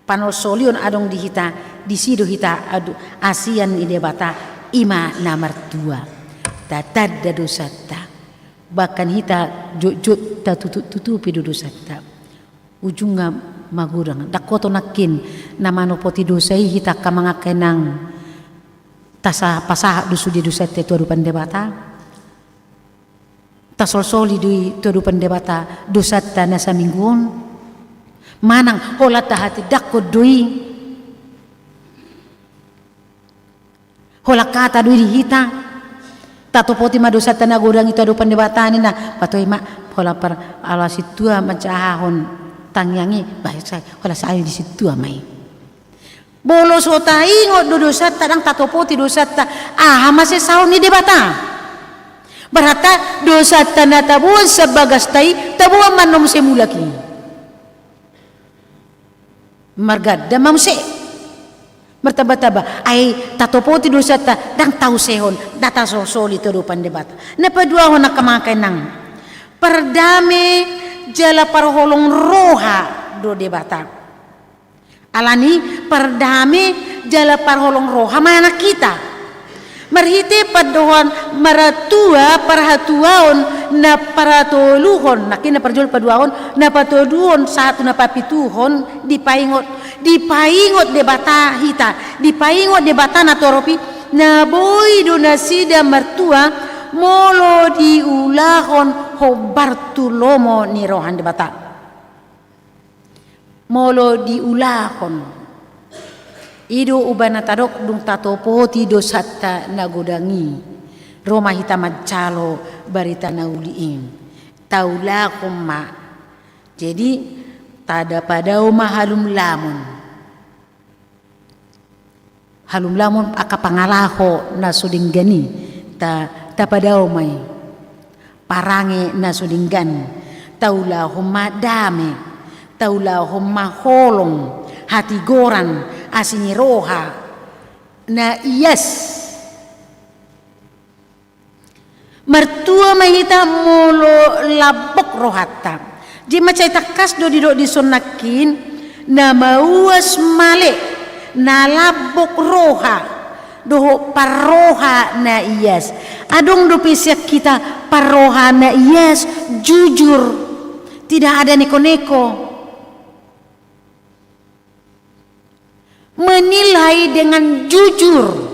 panolsolion adong di hita, disi do hita adu-, asian ni Debata, i ma na martua. Tatanda dosanta. Bahkan hita jotjot tatutup-tutupi do dosanta. Ujungna magodang. Ndang holan nangkin na manopoti dosa i hita angka amang angka inang. Tasa-, pasahat do sude dosanta tu adopan Debata. Tasolsoli do i tu adopan Debata dosanta na saminggu on. Manang holan tahatindangkon do i. Holan hata do i di hita. Tatopoti ma dosanta na godang i tu adopan Debata ninna. Patoi ma, holan par ala sintua mansai aha on tangiang i, bah, sai, holan sai di sintua ma i. Molo so taingot do dosanta, ndang tatopoti dosanta, aha ma sesaon ni Debata? Berarti dosanta na taboan sian bagasta i, taboan ma annon muse mulak i. Marganda ma muse. Martamba-tamba. Ai tatopoti dosanta, ndang tausehon, ndang tasolsoli tu adopan Debata. Na paduahon angka amang angka inang. Pardame jala parholong roha do Debata. Alani pardame jala parholong roha ma nang hita. Marhite pandohan martua parhatuaon na paratoluhon, nangkin na parjolo paduahon, na patoluhon sahat tu na papituhon dipaingot, dipaingot Debata hita, dipaingot Debata na torop i, na boi do nasida martua molo diulahon hombar tu lomo ni roha ni Debata. Molo diulahon. I do umbahen na tadok dung tatopoti dosanta na godang i. Ro ma hita manjalo barita na uli i. Taulahon ma. Jadi, tadapdao ma halumlamon. Halumlamon angka pangalaho na so denggan i, ta-, tapadao ma i. Parange na so denggan, taulahon ma dame, taulahon ma holong, hatigoran, asi ni roha, na ias. Martua ma hita molo lambok rohanta. Jadi mansai tangkas do didok dison nangkin, na mauas male, na lambok roha, dohot parroha na ias. Adong dope sian hita parroha na ias, jujur, tidak ada neko-neko. Menilai dengan jujur.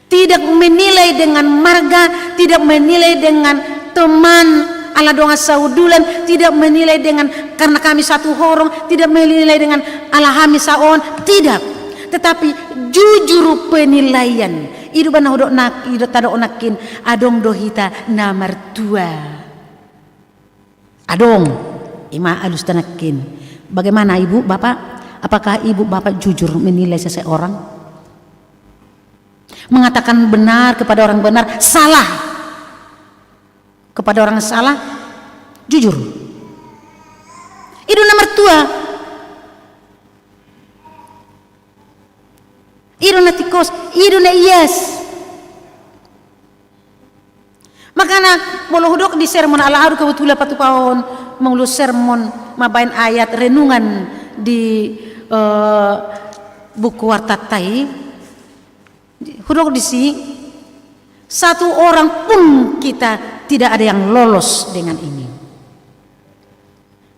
Tidak menilai dengan marga, tidak menilai dengan teman, ala dongan sahundulan, tidak menilai dengan karena kami satu horong, tidak menilai dengan ala hami saon, tidak. Tetapi jujur penilaian. I do umbahen na hudok nang-, i do tadok nangkin, adong do hita na martua. Adong, i ma alusta nangkin. Bagaimana ibu, bapak? Apakah ibu, bapak jujur menilai seseorang? Mengatakan benar kepada orang benar, salah kepada orang salah, jujur. I do na martua. I do na tingkos, i do na ias. Makana, molo hudok di sermon, ala ahu do kebetulan patupahon mangolu sermon mambahen ayat renungan di, eh, buku Wartanta i, hudok disi, satu orang pun kita tidak ada yang lolos dengan ini.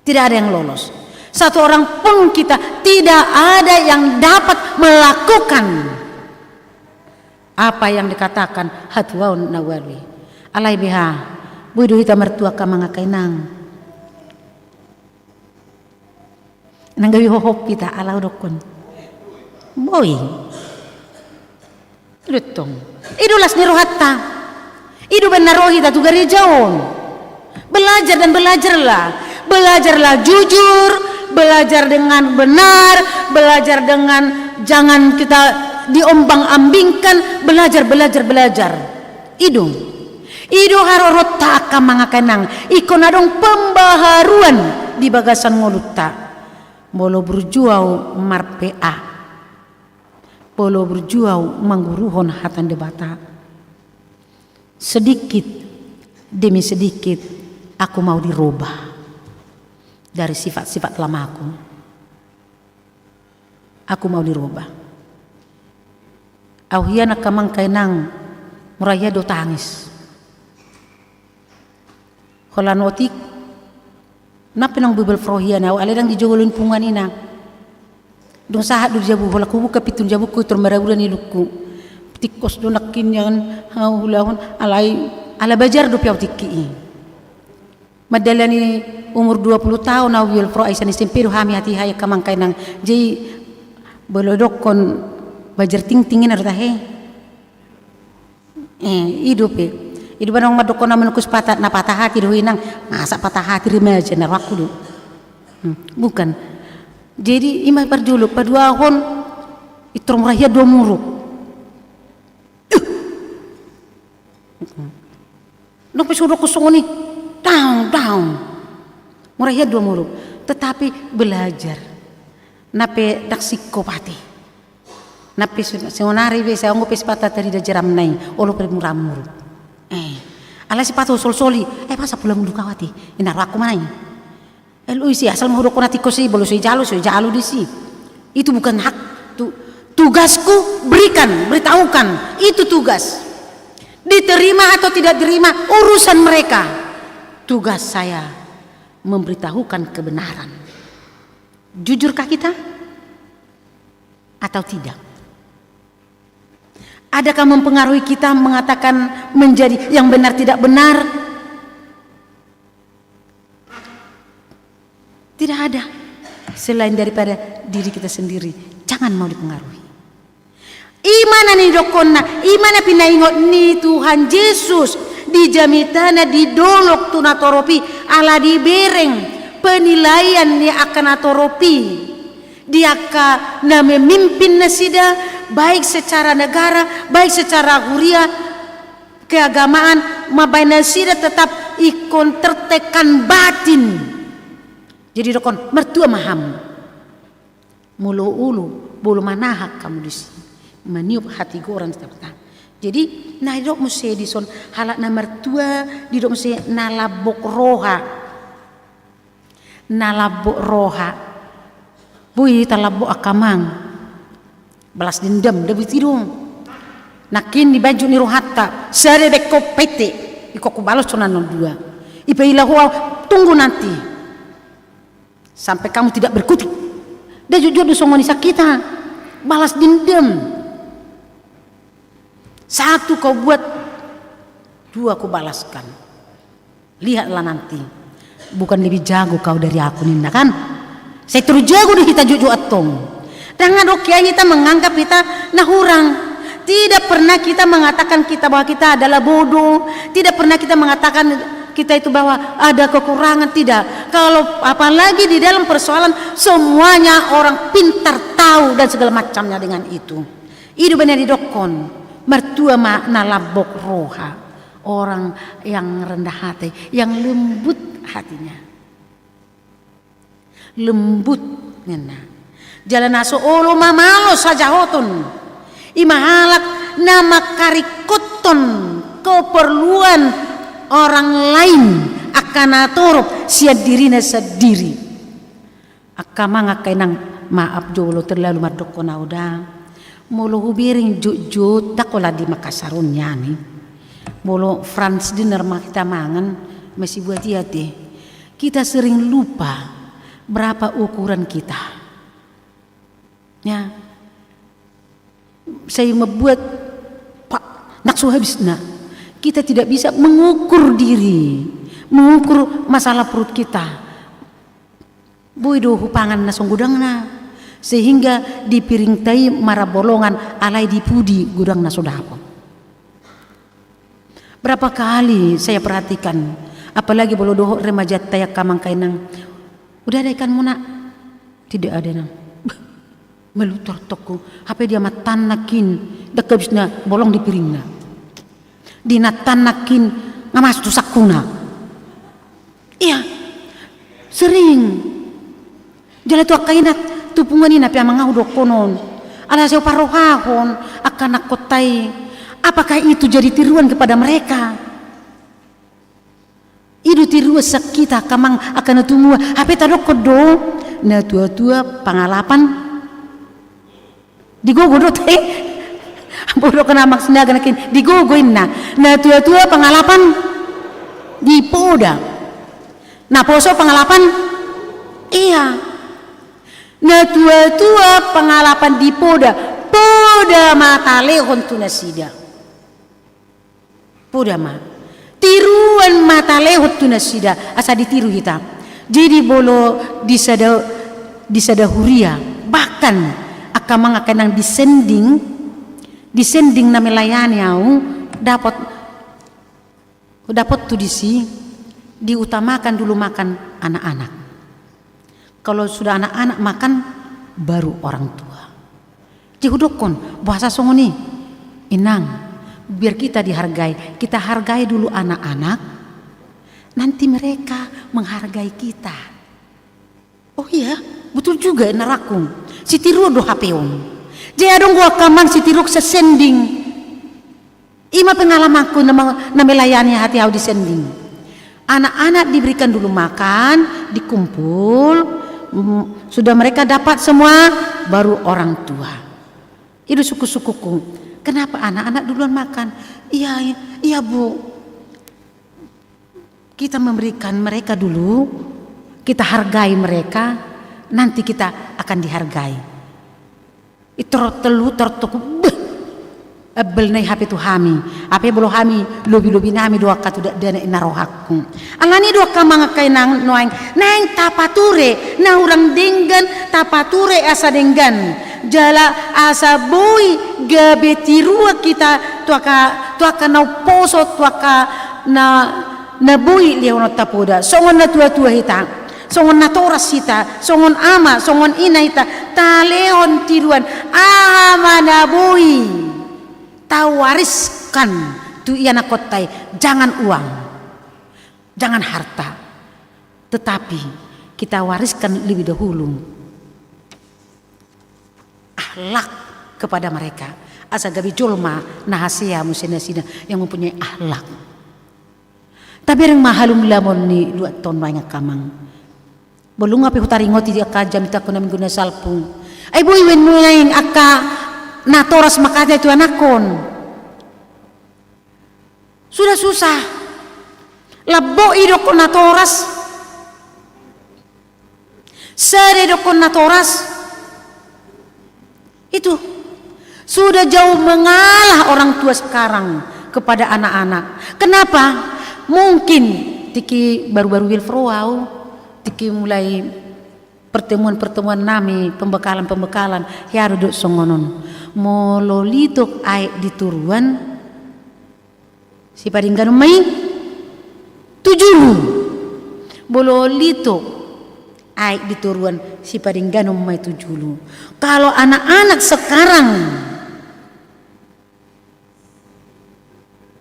Tidak ada yang lolos. Satu orang pun kita tidak ada yang dapat melakukan apa yang dikatakan hatuaon na ualu i. Alai beha, boi do hita martua angka amang angka inang. Nang gabe hohop hita, ala hudokkon. Boi. I do tong. I do las ni rohanta. I do umbahen na ro hita tu gareja on. Belajar dan belajarlah. Belajarlah jujur, belajar dengan benar, belajar dengan jangan kita diombang-ambingkan, belajar, belajar, belajar. I do. I do haroronta angka amang angka inang. Ingkon adong pembaharuan di bagasan ngolunta. Molo burju ahu mar-P A. Molo burju ahu mangguruhon hata ni Debata, sedikit demi sedikit aku mau dirubah dari sifat-sifat lamaku. Aku mau dirubah. Ahu hian angka amang angka inang, mura hian do tangis. Holan otik, nang pe naung bebel froh hian ahu, alai ndang dijoloi punguan i na. Dung sahat do di jabu, holan hubuka pintu ni jabungku, tor marabura ni ilungku. Tingkos do nangkin nian ahu ulaon, alai ala bajar dope ahu tingki i. Mandalani umur dua puluh taon ahu bebel froh, ai sian S M P do hami hatiha i angka amang angka inang. Jadi, molo didokkon bajar tingting i na do tahe. Eh, i dope. I do umbahen naung mandok na manungkus patah, na patah hati do ho inang, masa patah hati remaja na rohangku do. Hmm, bukan. Jadi, i ma parjolo, paduahon, i tor mura hian do ahu muruk. Nang pe so hudokkon songon i, daong, daong. Mura hian do ahu muruk. Tetapi belajar. Nang pe ndang singkop ate. Nang pe su-, saonari be, sai anggo pe sipata tarida jeramna i, olo pe mura muruk. Eh. Alai sipata solsoli, eh, masa pola munduk ahu ate. I na rohangku ma i. Eh, olo ise, asal ma hudokkon na tingkos i, molo so dijalo, so dijalo disi. Itu bukan hak, tu-, tugasku berikan, beritahukan. Itu tugas. Diterima atau tidak diterima, urusan mereka. Tugas saya memberitahukan kebenaran. Jujurkah kita atau tidak? Adakah mempengaruhi kita mengatakan menjadi yang benar tidak benar? Tidak ada selain daripada diri kita sendiri. Jangan mau dipengaruhi. I ma na nidokkonna, i ma na pinaingot ni Tuhan Jesus di jamitana di dolok tu natorop i, ala dibereng penilaian ni angka natorop i. Di angka na memimpin nasida, baik secara negara, baik secara huria, keagamaan, mambahen nasida tetap ingkon tertekan batin. Jadi didokkon, martua ma hamu. Molo olo, molo manahan hamu disi, maniop hatigoran di tengah-tengah. Jadi, na didok muse dison, halak na martua, didok muse na lambok roha. Na lambok roha. Boi hita lambok angka amang. Balas dendam, nda boi i do. Nangkin di banjut ni rohanta, sada baen ho pete, ingkon hubalos songon na dua. Ipaila ho au, tunggu nanti. Sampai kamu tidak berkutik. Nda jotjot do songon i sian hita. Balas dendam. Satu kau buat, dua kubalaskan. Lihatlah nanti. Bukan lebih jago kau dari aku, ninna kan? Sai terus jago do hita jotjot antong. Ndang adong hita menganggap hita na hurang. Tidak pernah kita mengatakan kita bahwa kita adalah bodoh. Tidak pernah kita mengatakan kita itu bahwa ada kekurangan, tidak. Kalau apalagi di dalam persoalan, semuanya orang pintar, tahu dan segala macamnya dengan itu. I do umbahen na didokkon, martua ma na lambok roha, orang yang rendah hati, yang lembut hatinya. Lembut, ninna. Jala na so olo mamalo sajahoton. I ma halak na mangkaringkothon keperluan orang lain, angka na torop sian dirina sandiri. Angka amang, angka inang, maaf jo molo terlalu mandokkon au da. Molo hubereng jotjot, ndang holan di Makassar on nian i. Molo Franz dinner ma hita mangan, masibuat i ate. Kita sering lupa berapa ukuran kita. Ya. Sai mambuat, pak, ndang so habisna. Kita tidak bisa mengukur diri, mengukur masalah perut kita. Boi do hupangan na so godangna, sehingga di piringta i marabolongan, alai di pudi godangna so dapot. Berapa kali saya perhatikan, apalagi molo dohot remajanta i, angka amang, angka inang, "Udah ada ikanmu, Nak?" "Tidak ada, Nang." Bah, malutar tongku, hape di amanta nangkin, ndang habisna bolong di piringna. Di inanta nangkin, nga masuk tu sangkuna. Iya, sering. Jala tu angka ina, tu punguan i na pe amang ahu dohonon. Alai asa huparrohahon angka anakhonta i. Apakah itu jadi tiruan kepada mereka? I do tiruan sian hita angka amang, angka na tubu. Hape tadokkon do, na tua-tua pangalapan di gogo do te. Bodo kena maksudna ganakin di gogo inna. Na tua-tua pangalapan di poda. Na poso pangalapan, iya. Na tua-tua pangalapan di poda. Poda ma talehon tu nasida. Poda ma. Tiruan ma talehon tu nasida, asa ditiru hita. Jadi molo di sada, di sada huria, bahkan angka amang, angka inang, di sending, di sending na melayani au, dapot, dapot tu disi, diutamakan dulu makan anak-anak. Kalau sudah anak-anak makan, baru orang tua. Jadi hudokkon, boasa songon i? Inang, biar kita dihargai, kita hargai dulu anak-anak, nanti mereka menghargai kita. Oh iya, betul juga, inarangku. Sitiruon do hape on. Jadi adong do angka amang sitiruon sasending. I ma pengalamanku na me-, na melayani hatiha au di sending. Anak-anak diberikan dulu makan, dikumpul, mm, sudah mereka dapat semua, baru orang tua. I do sungkun-sungkunku. Kenapa anak-anak duluan makan? Iya, iya, Bu. Kita memberikan mereka dulu, kita hargai mereka, nanti kita akan dihargai. I tor tolu, tor tolu, beh, ebel na i hape tu hami. Hape molo hami, lobi-lobi nami do angka tu dakdanak, inna rohangku. Alani do angka amang, angka inang, nuaeng naeng tapature na hurang denggan, tapature asa denggan. Jala asa boi gabe tiruan hita tu angka, tu angka na umposo, tu angka na, na boi lehononta poda. Songon na tua-tua hita, songon natoras hita, songon ama, songon ina hita, talehon tiruan aha ma na boi tawariskan tu ianakhonta i, jangan uang, jangan harta, tetapi kita wariskan lebih dahulu akhlak kepada mereka. Asa gabe jolma na hasea muse nasida, yang mempunyai akhlak. Tabereng ma halumlamon ni luat on, baen angka amang. Bolo nunga pe hutaringoti di angka jamitangku na minggu na salpu. Ai boi umbahen nuaeng angka natoras mangkatai tu anakkon. Sudah susah. Lambok idokkon natoras. Sada idokkon natoras. Itu. Sudah jauh mengalah orang tua sekarang kepada anak-anak. Kenapa? Mungkin tingki baru-baru Wilfro au, tingki mulai pertemuan-pertemuan nami, pembekalan-pembekalan, hea do didok songon on. Molo litok aek di toruan, sipadengganon ma i tu julu. Molo litok aek di toruan, sipadengganon ma i tu julu. Kalau anak-anak sekarang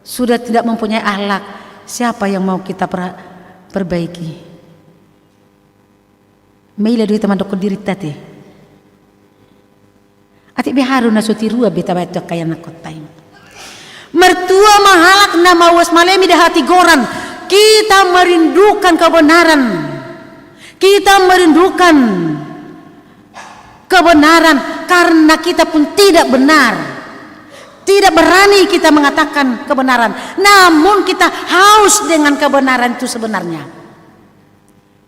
sudah tidak mempunyai akhlak, siapa yang mau kita per-, perbaiki? Maila do hita mandokkon dirinta te. Atik be aha do na so tiruan be tabaen tu angka ianakhonta i. Martua ma halak na mauas male mida hatigoran. Kita merindukan kebenaran. Kita merindukan kebenaran karena kita pun tidak benar. Tidak berani kita mengatakan kebenaran. Namun kita haus dengan kebenaran itu sebenarnya.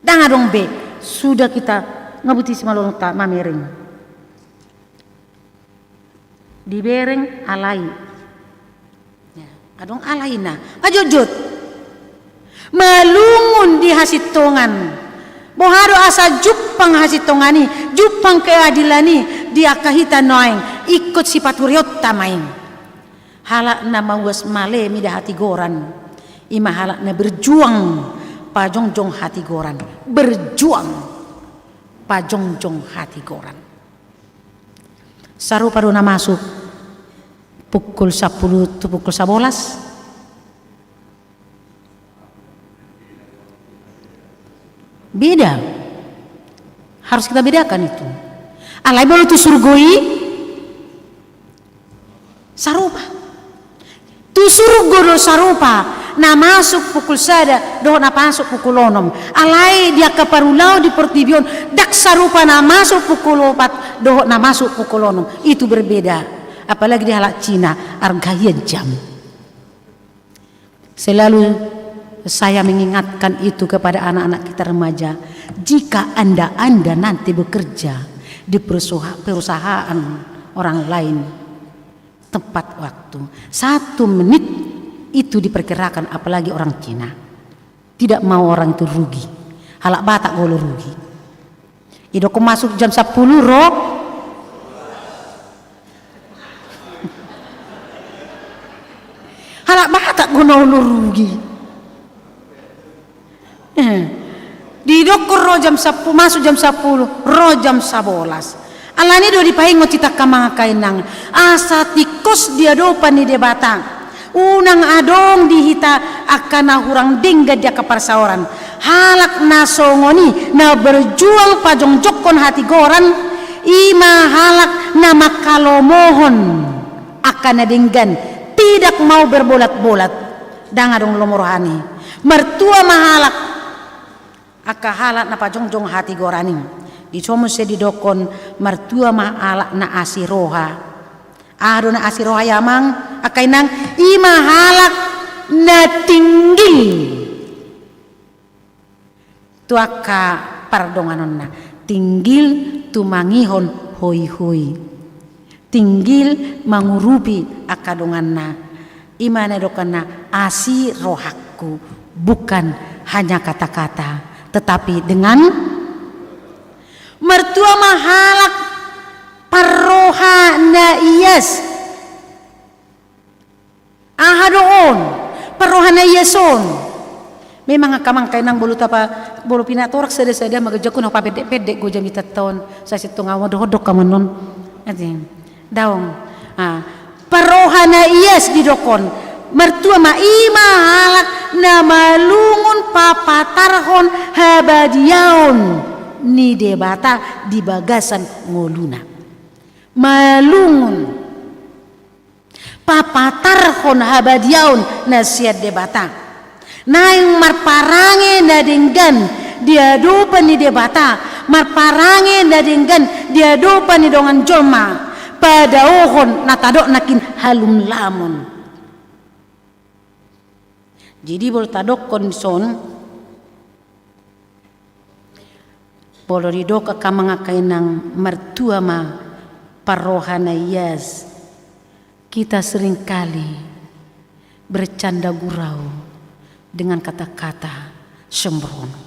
Ndang adong be, sudah kita ngabuti simalolongta mamereng. Dibereng alai. Ya, adong alaina. Nga jotjot. Malungun di hasintongan. Boha do asa jumpang hasintongan i, jumpang keadilan i, di angka hita nuaeng, ingkon sipatureonta ma i. Halak na mauas male mida hatigoran, i ma halak na berjuang pajongjong hatigoran. Berjuang pajongjong hatigoran. Sarupa do na masuk pukul sampulu tu pukul sabolas? Beda. Harus kita bedakan itu. Alai molo tu surgo i sarupa. Tu surgo do sarupa, na masuk pukul sada dohot na masuk pukul onom. Alai di angka parulaon di portibi on, ndang sarupa na masuk pukul opat dohot na masuk pukul onom. Itu berbeda. Apalagi di halak Cina, arga hian jam. Selalu saya mengingatkan itu kepada anak-anak kita remaja. Jika Anda-anda nanti bekerja di perusaha-, perusahaan orang lain, tepat waktu. Satu menit itu diperkirakan, apalagi orang Cina. Tidak mau orang itu rugi. Halak Batak do olo rugi. Idokkon masuk jam sampulu, ro. Halak Batak do na olo rugi. Eh, didokkon ro jam sampulu, masuk jam sampulu, ro jam sabolas. Alani do dipaingot hita angka amang angka inang, asa tingkos di adopan ni Debata. Unang adong di hita angka na hurang denggan di angka parsaoran. Halak na songon i, na berjuang pajongjongkon hatigoran, i ma halak na manghalomohon angka na denggan, tidak mau berbolat-bolat. Ndang adong lomo rohana i. Martua ma halak, angka halak na pajongjong hatigoran i. Di son muse didokkon, martua ma halak na asi roha. Aha do na asi roha i amang, angka inang? I ma halak na tinggil tu angka pardonganonna, tinggil tumangihon hoihoi, tinggil mangurupi angka donganna. I ma na didokna asi rohangku, bukan hanya kata-kata, tetapi dengan. Martua ma halak parroha na ias. Aha do on? Parroha na ias on. Memang angka amang angka inang, bolo tapa, bolo pinatoras sada-sada ma ganjangku na hupapendek-pendek do jamitanta on. Sai sintong au ma dohot do hamu annon. Ate. Daong. Ah, parroha na ias didokkon. Martua ma, i ma halak na malungun papatarhon habadiaon ni Debata di bagasan ngoluna. Malungun. papatarhon habadiaon na sian Debata. Naeng marparange na denggan di adopan ni Debata, marparange na denggan di adopan ni dongan jolma, padaohon na tadok nangkin halumlamon. Jadi, molo tadokkon dison, molo didok angka amang angka inang, martua ma parroha na ias, kita seringkali bercanda gurau dengan kata-kata sembrono.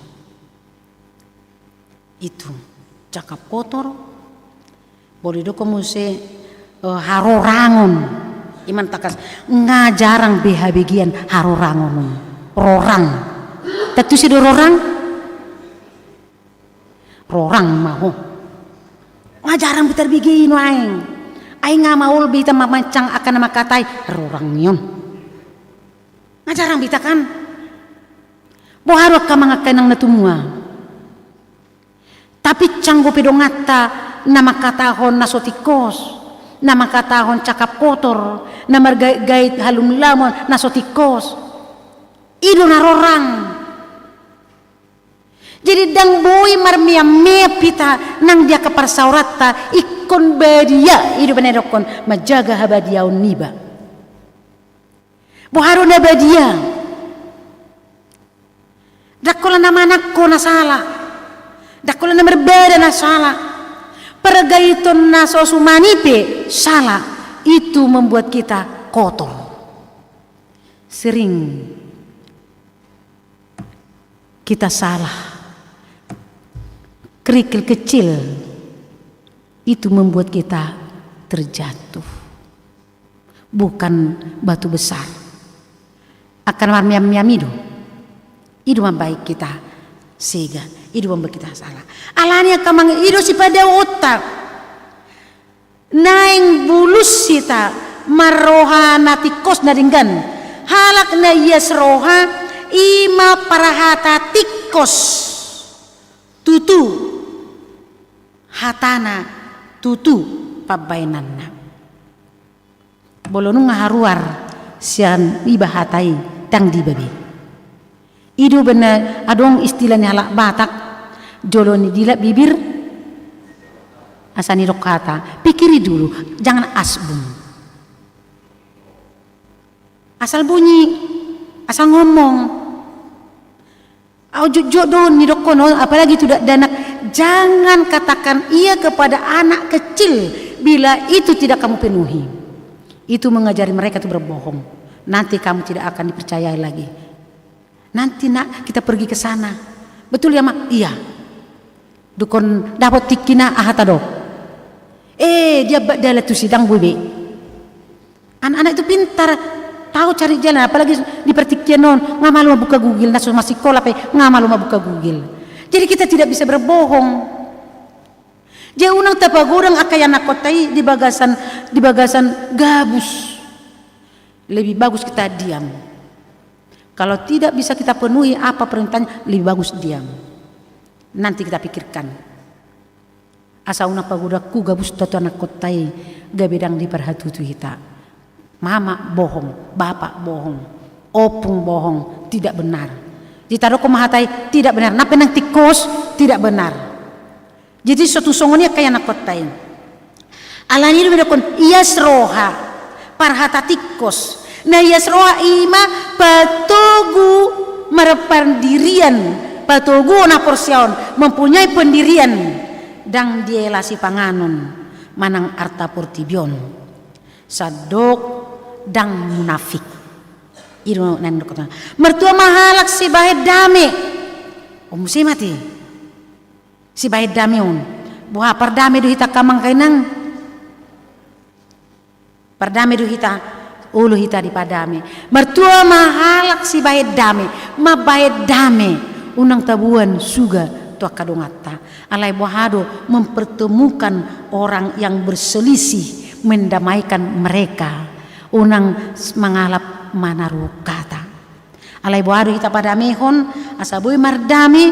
Itu cakap kotor. Molo didok muse, eh, harorangon. I ma na tangkas, nga jarang be habegean harorangon. Rorang. Tentu si do rorang. Rorang ma ho. Nga jarang be tarbege i nuaeng. Ai nga maol be hita mamancang angka na mangkatai, rorang ni on. Nga jarang be hita kan. Boha do angka amang angka inang na tumua. Tapinsang dope donganta na mangkatahon na so tingkos, na mangkatahon cakap kotor, na margait-gait halumlamon na so tingkos. I do na rorang. Jadi ndang boi marmeam-meam hita nang di angka parsaoranta, ingkon badia, i do umbahen na nidokkon, manjaga habadiaon niba. Boha do na badia? Ndang holan na manangko na sala. Ndang holan na marbada na sala. Pargaiton na so suman i pe sala. Itu membuat kita kotor. Sering kita salah. Kerikil kecil itu membuat kita terjatuh. Bukan batu besar. Angka na marmeam-meam i do. I do mambahen hita sega. I do mambahen hita sala. Alani angka amang, i do sipadaonta. Naeng bulus hita marroha na tingkos na denggan. Halak na ias roha, i ma parhata tingkos. Tutu hatana, tutu pambahenanna. Molo nunga haruar sian iba hata i, ndang diiba be. I do umbahen na adong istilah ni halak Batak, jolo ni dilap bibir, asa nidok hata, pikiri dulu, jangan asbun. Asal bunyi, asal ngomong. Au jotjot do nidokkon on, apalagi tu dakdanak, jangan katakan iya kepada anak kecil bila itu tidak kamu penuhi. Itu mengajari mereka tu berbohong. Nanti kamu tidak akan dipercayai lagi. Nanti, Nak, kita pergi ke sana. Betul ya, Mak? Iya. Dung dapot tingkina, aha tadok? Eh, dia ba-, dalan tusi, ndang boi be. Anak-anak itu pintar, tahu cari jalan, apalagi di partingkian on, nga malu mambuka Google, na so masikola pe, nga malu mambuka Google. Jadi kita tidak bisa berbohong. Jadi unang tapagodang angka ianakhonta i di bagasan, di bagasan gabus. Lebih bagus kita diam. Kalau tidak bisa kita penuhi apa perintahnya, lebih bagus diam. Nanti kita pikirkan. Asa unang pagodanghu gabusta tu anakhonta i, gabe ndang diparhatutu hita. Mama bohong, bapa bohong, ompung bohong, tidak benar. Jadi tadokkon ma hata i, tidak benar. Nang pe na tingkos, tidak benar. Jadi so tung songon i angka ianakhonta i. Alani i do didokkon ias roha, parhata tingkos. Na ias roha i ma patogu marpandirian, patogu na porseaon, mempunyai pendirian. Ndang diela sipanganon manang arta portibi on. Sandok ndang munafik. I do na nidokkon. Martua ma halak sibahen dame. O muse ma ate. Sibahen dame on. Boha, pardame do hita angka amang angka inang? Pardame do hita, olo hita dipadame. Martua ma halak sibahen dame, mambahen dame. Unang taboan suga tu angka donganta. Alai boha do mempertemukan orang yang berselisih, mendamaikan mereka. Unang s-, mangalap manaruhon hata. Alai boha do hita padamehon, asa boi mardame,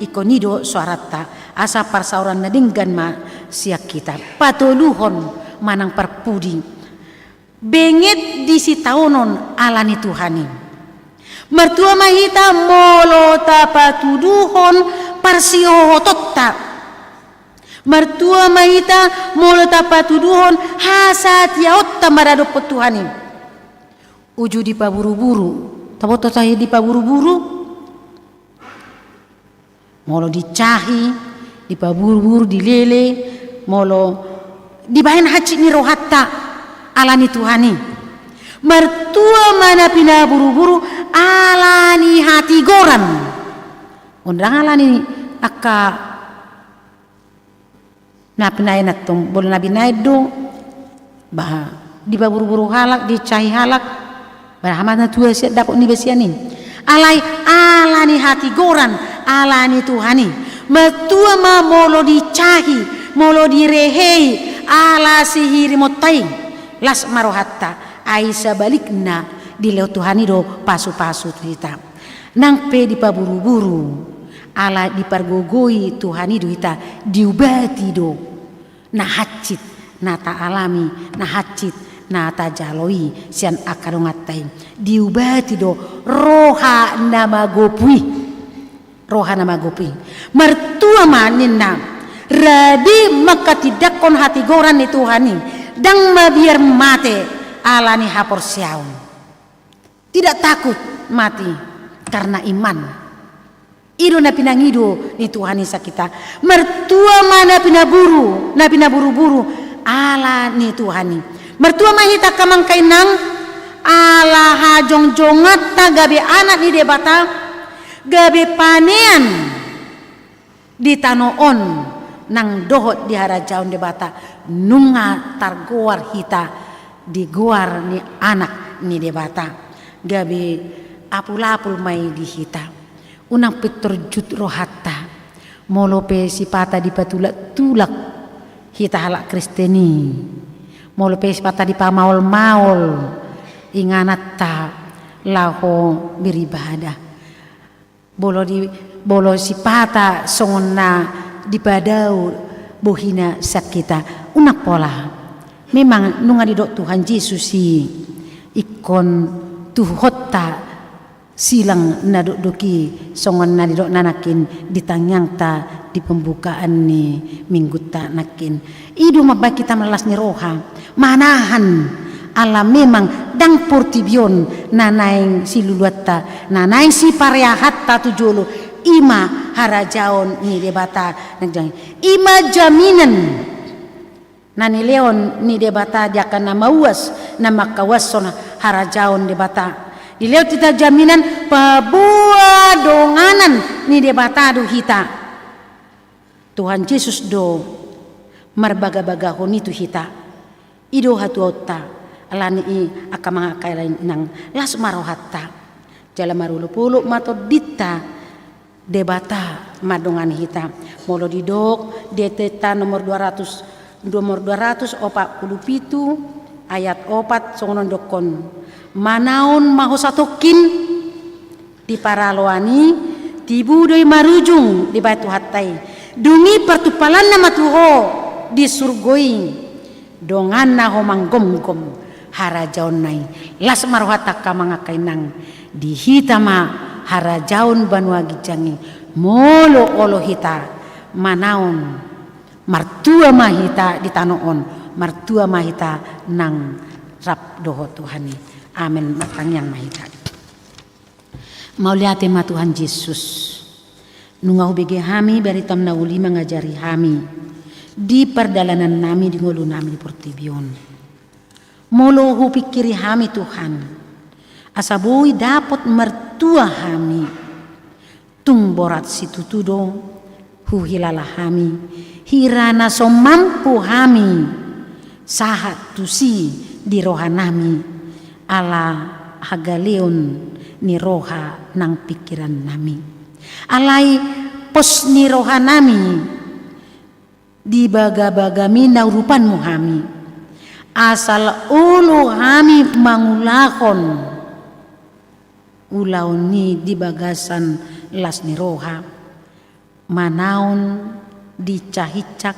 ingkon i do soaranta, asa parsaoran na denggan ma sian hita. Patoluhon manang parpudi. Benget di sitaonon ala ni Tuhan i. Martua ma hita molo tapatuduhon parsihohotonta. Martua ma hita molo tapatuduhon hasatiaonta maradophon Tuhan i. Uju dipaburuburu, taboto tahe dipaburuburu. Molo dicahi, dipaburuburu, dilele, molo dibahen hansit ni rohanta ala ni Tuhan i. Martua ma na pinaburuburu ala ni hatigoran. Ndang ala ni angka na pinaen antong, molo na pinaen do, bah, dipaburuburu halak, dicahi halak, bah, aha ma na tua sian dapot ni basian i. Alai ala ni hatigoran ala ni Tuhan i. Martua ma molo dicahi, molo direhei ala sihirimonta i. Las ma rohanta, ai sabalikna dilehon Tuhan i do pasupasu tu hita. Nang pe dipaburuburu, ala dipargogoi Tuhan i do hita, diubati do na hansit na taalami, na hansit na tajalo i sian angka donganta i. Diubati do roha na magopu i. Roha na magopu i. Martua ma ninna, rabi manghatindanghon hatigoran ni Tuhan i, ndang mabiar mate ala ni haporseaon. Tidak takut mati karena iman. I do na pinangido ni Tuhan i sian hita. Martua ma na pinaburu, na pinaburuburu ala ni Tuhan i. Martua ma hita angka amang inang, ala hajongjonganta gabe anak ni Debata, gabe panean di tano on nang dohot di harajaon Debata, nunga targoar hita di goar ni anak ni Debata, gabe apulapul ma i di hita. Unang pintor jut rohanta, molo pe sipata dipatulaktulak hita halak Kristen i, molo pe sipata dipamaolmaol ingananta laho beribadah. Molo di, molo sipata songon na dipadao bohina sian hita, unang pola. Memang nunga didok Tuhan Jesus i, ingkon tuhonta silang na dokdok i, songon na nidokna nangkin di tangiangta di pembukaan ni minggunta nangkin. I do mambahen hita las ni roha, manahan, ala memang ndang portibi on na naeng siluluanta, na naeng sipareahanta tu jolo, i ma harajaon ni Debata. I ma jaminan na nilehon ni Debata di angka na mauas, na mangkauashon harajaon Debata. Dilehon hita jaminan paboa donganan ni Debata do hita. Tuhan Jesus do marbagabagahon i tu hita. I do hatuaonta, ala ni i angka amang inang, las ma rohanta. Jala marolopolop ma tondinta, Debata mandongani hita. Molo didok di ayat nomor dua ratus, nomor dua ratus opat pulu pitu, ayat opat, songon on didokhon: Manaon ma ho satongkin di paraloan i, tibu do i marujung dibahen Tuhanta i. Dung i partumpalanna ma tu ho di surgo i, donganna ho manggomgom harajaonna i. Las ma rohanta angka amang inang, di hita ma harajaon banua ginjang i. Molo olo hita manaon, martua ma hita di tano on, martua ma hita nang rap dohot Tuhan i. Amen. Martangiang ma hita. Mauliate ma Tuhan Jesus, nunga hubege hami baritam na uli mangajari hami di pardalanannami, di ngolunami di portibi on. Molo hupingkiri hami Tuhan, asa boi dapot martua hami, tung borat situtu do huhilala hami, hira na so mampu hami sahat tusi di rohanami, ala hagaleon ni roha nang pingkirannami. Alai pos ni rohanami, di bagabagami na urupanmu hami, asal olo hami mangulahon ulaon i di bagasan las ni roha, manaon diincak-incak,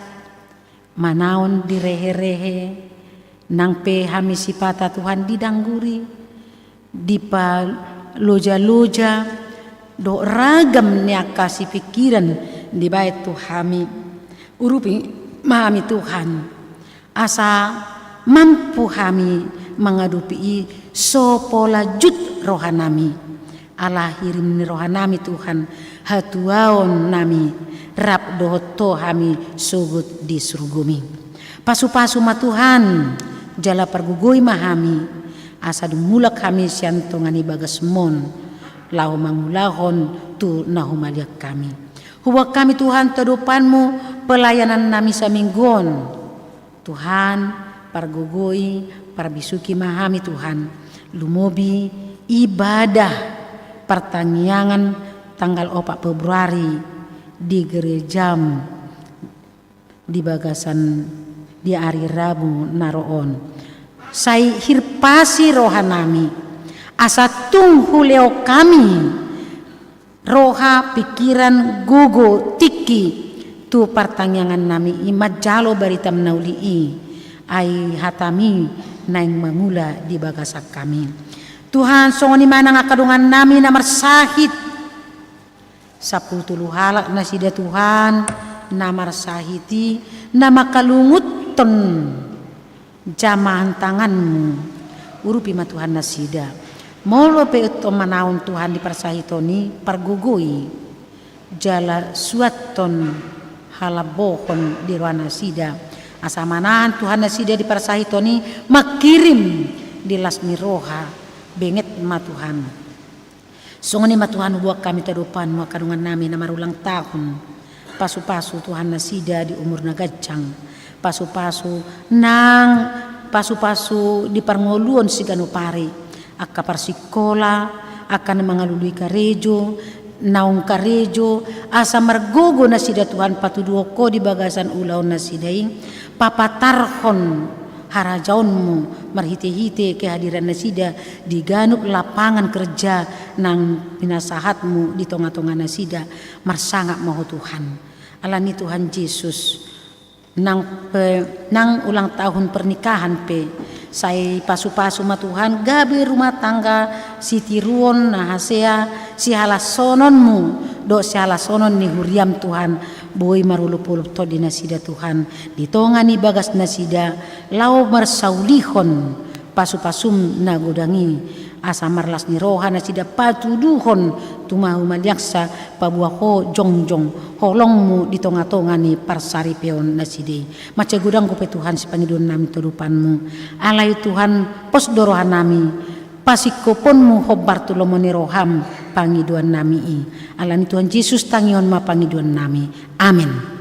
manaon direhe-rehe, Nang pe hami sipata Tuhan didangguri, dipalojaloja, dohot ragam ni angka sipingkiran dibaen tu hami. Urupi ma hami Tuhan, asa mampu hami mangadopi i so pola jut rohanami. Ala hirim ni rohanami Tuhan, hatuaonnami, rap dohot Ho hami sogot di surgomi. Pasupasu ma Tuhan, jala pargogoi ma hami, asa dung mulak hami sian tonga ni bagasmon, laho mangulahon tu na humaliang hami. Huboan hami Tuhan tu adopanmu pelayanannami saminggu on. Tuhan, pargogoi, parbisuhi ma hami Tuhan, lumobi ibadah partangiangan tanggal opat Februari di gerejamu di bagasan di ari Rabu na ro on. Sai hirpasi rohanami, asa tung hulehon hami roha, pingkiran, gogo, tingki tu partangiangannami i manjalo baritam na uli i, ai hatami naeng mangula di bagasan hami. Tuhan, songon i ma nang angka dongannami na marsahit, sampulu tolu halak nasida Tuhan, na marsahit i, na mangkalungunhon jamahan tanganmu, urupi ma Tuhan nasida. Molo pe tong manaon Tuhan di parsahiton i, pargogoi, jala suanhon halambohon di roha nasida, asa manahan Tuhan nasida di parsahiton i, mangkirim di las ni roha, benget ma Tuhan. Songon i ma Tuhan huboan hami tu adopanmu angka dongannami na marulang tahun. Pasupasu Tuhan nasida di umur na ganjang. Pasupasu nang, pasupasu di parngoluon siganup ari. Angka parsikola, angka na mangalului karejo, naung karejo, asa margogo nasida Tuhan patuduhon Ho di bagasan ulaon nasida i, papatarhon harajaonmu marhitehite kehadiran nasida di ganup lapangan kerja nang pinasahatmu di tonga-tonga nasida, marsangap ma Ho Tuhan. Alani Tuhan Jesus, nang pe, nang ulang tahun pernikahan pe, sai pasupasu ma Tuhan gabe rumah tangga sitiruon na hasea sihalashononmu dohot sihalasonon ni huriam Tuhan, boi marolopolop tondi nasida Tuhan, di tonga ni bagas nasida, laho marsaulihon pasupasum na godang i, asa marlas ni roha nasida patuduhon tu na humaliangsa paboa Ho jongjong holongmu di tonga-tonga ni parsaripeon nasida i. Mansai godang dope Tuhan sipangidoannami tu adopanmu. Alai Tuhan, pos do rohanami, pasingkoponmu hombar tu lomo ni roham pangidoannami i. Alani Tuhan Jesus tangihon ma pangidoannami. Amen.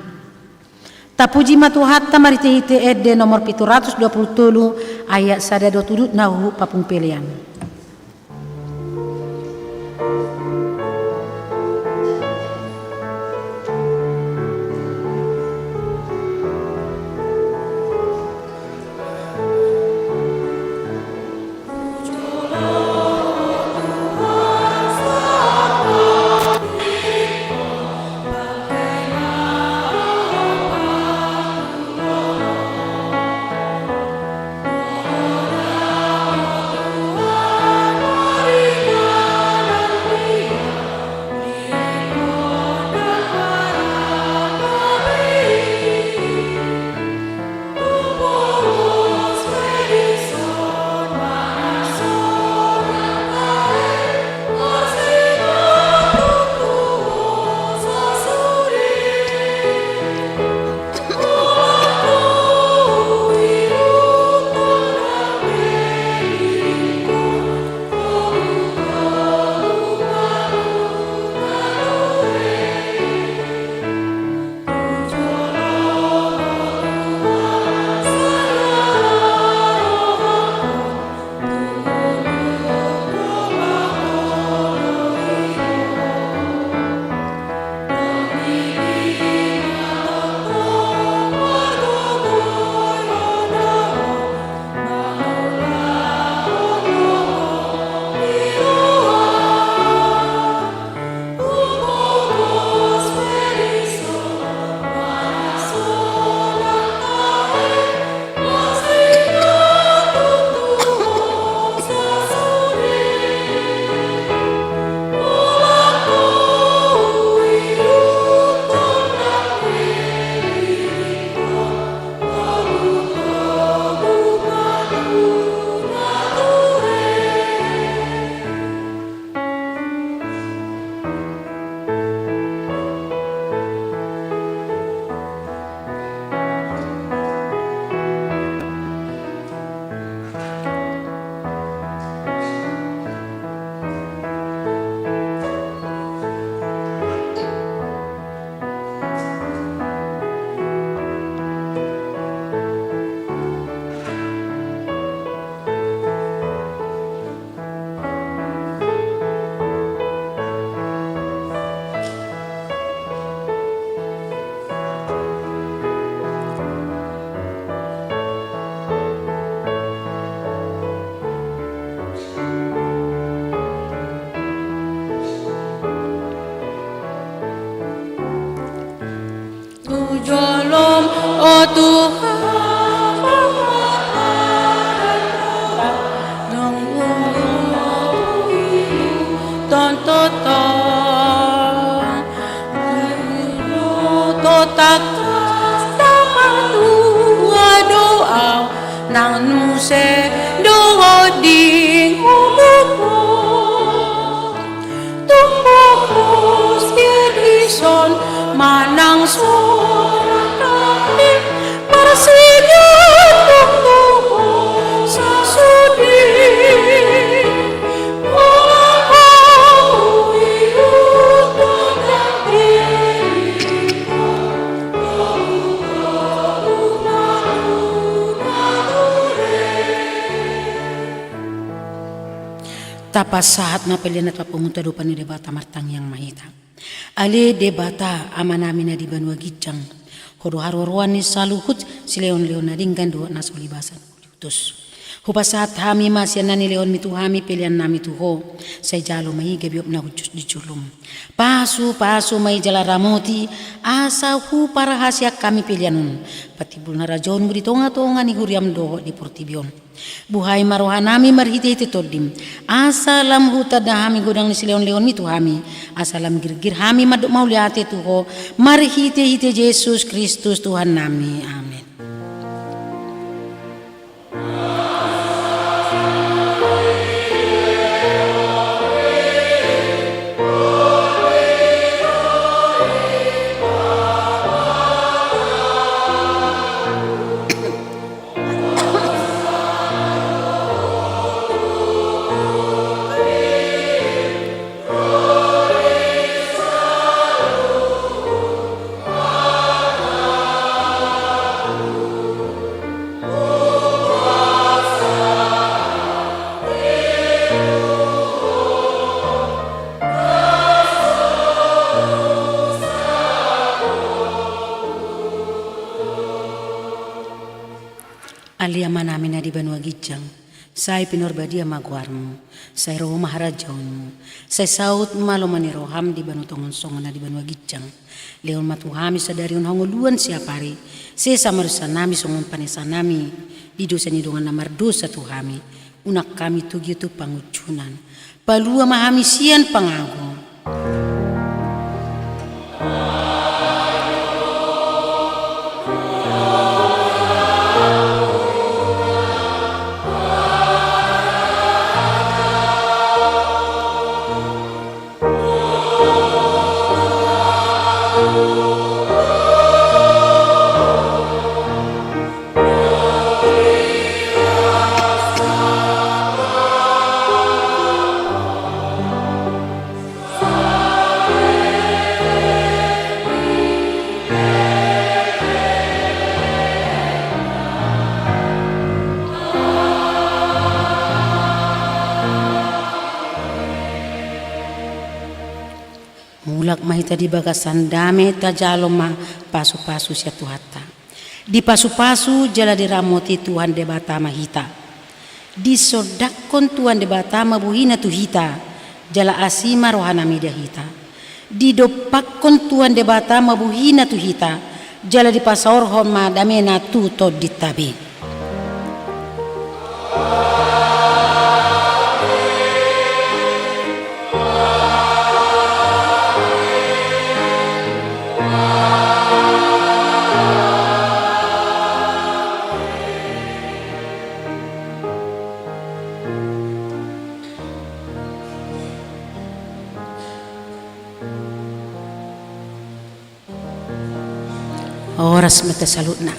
Tapuji ma Tuhanta marhitehite ende nomor pitu ratus dua pulu tolu ayat sada dohot udutna huhut papumpelean. O Tuhan, Tuhan, Tuhan, Tuhan, Tuhan, Tuhan, nang muse do di ngolungku. Tung bohos di son manang sorang, marsinyum tung bohos sasudi. Tapasahat ma pelean na tapapungu tu adopan ni Debata, martangiang ma hita. Ale Debata, Amanami na di banua ginjang, Ho do haroroan ni saluhut silehonlehon na denggan dohot na so libasan utus. Hupasahat hami ma sian na nilehonmi tu hami peleannami tu Ho, sai jalo ma i gabe uap na hujus di jolom. Pasupasu ma i jala ramoti, asa huparhaseang hami pelean on patimbul harajaonmu di tongatonga ni huriam dohot di portibi on. Buhai ma rohanami marhitehite Tondim, asa lam hutanda hami godang ni silehonlehonmi tu hami, asa lam girgir hami mandok mauliate tu Ho, marhitehite Jesus Kristus Tuhannami. Amen. Ale Amanami na di banua ginjang, sai pinarbadia ma goarmu, sai ro ma harajaonmu, sai saut ma lomo ni roham di banua tonga on songon na di banua ginjang. Lehon ma tu hami sadari on hangoluan siapari, sesa ma dosanami songon panesanami di dosa ni dongan na mardosa tu hami, unang hami togihon tu pangunjunan. Palua ma hami sian pangago. Mulak ma hita di bagasan dame, tajalo ma pasupasu sian Tuhanta. Dipasupasu jala diramoti Tuhan Debata ma hita. Disondangkon Tuhan Debata ma bohina tu hita, jala asi ma rohana mida hita. Didompakkon Tuhan Debata ma bohina tu hita, jala dipasaorhon ma damena tu tondinta be. Horas ma hita saluhutna.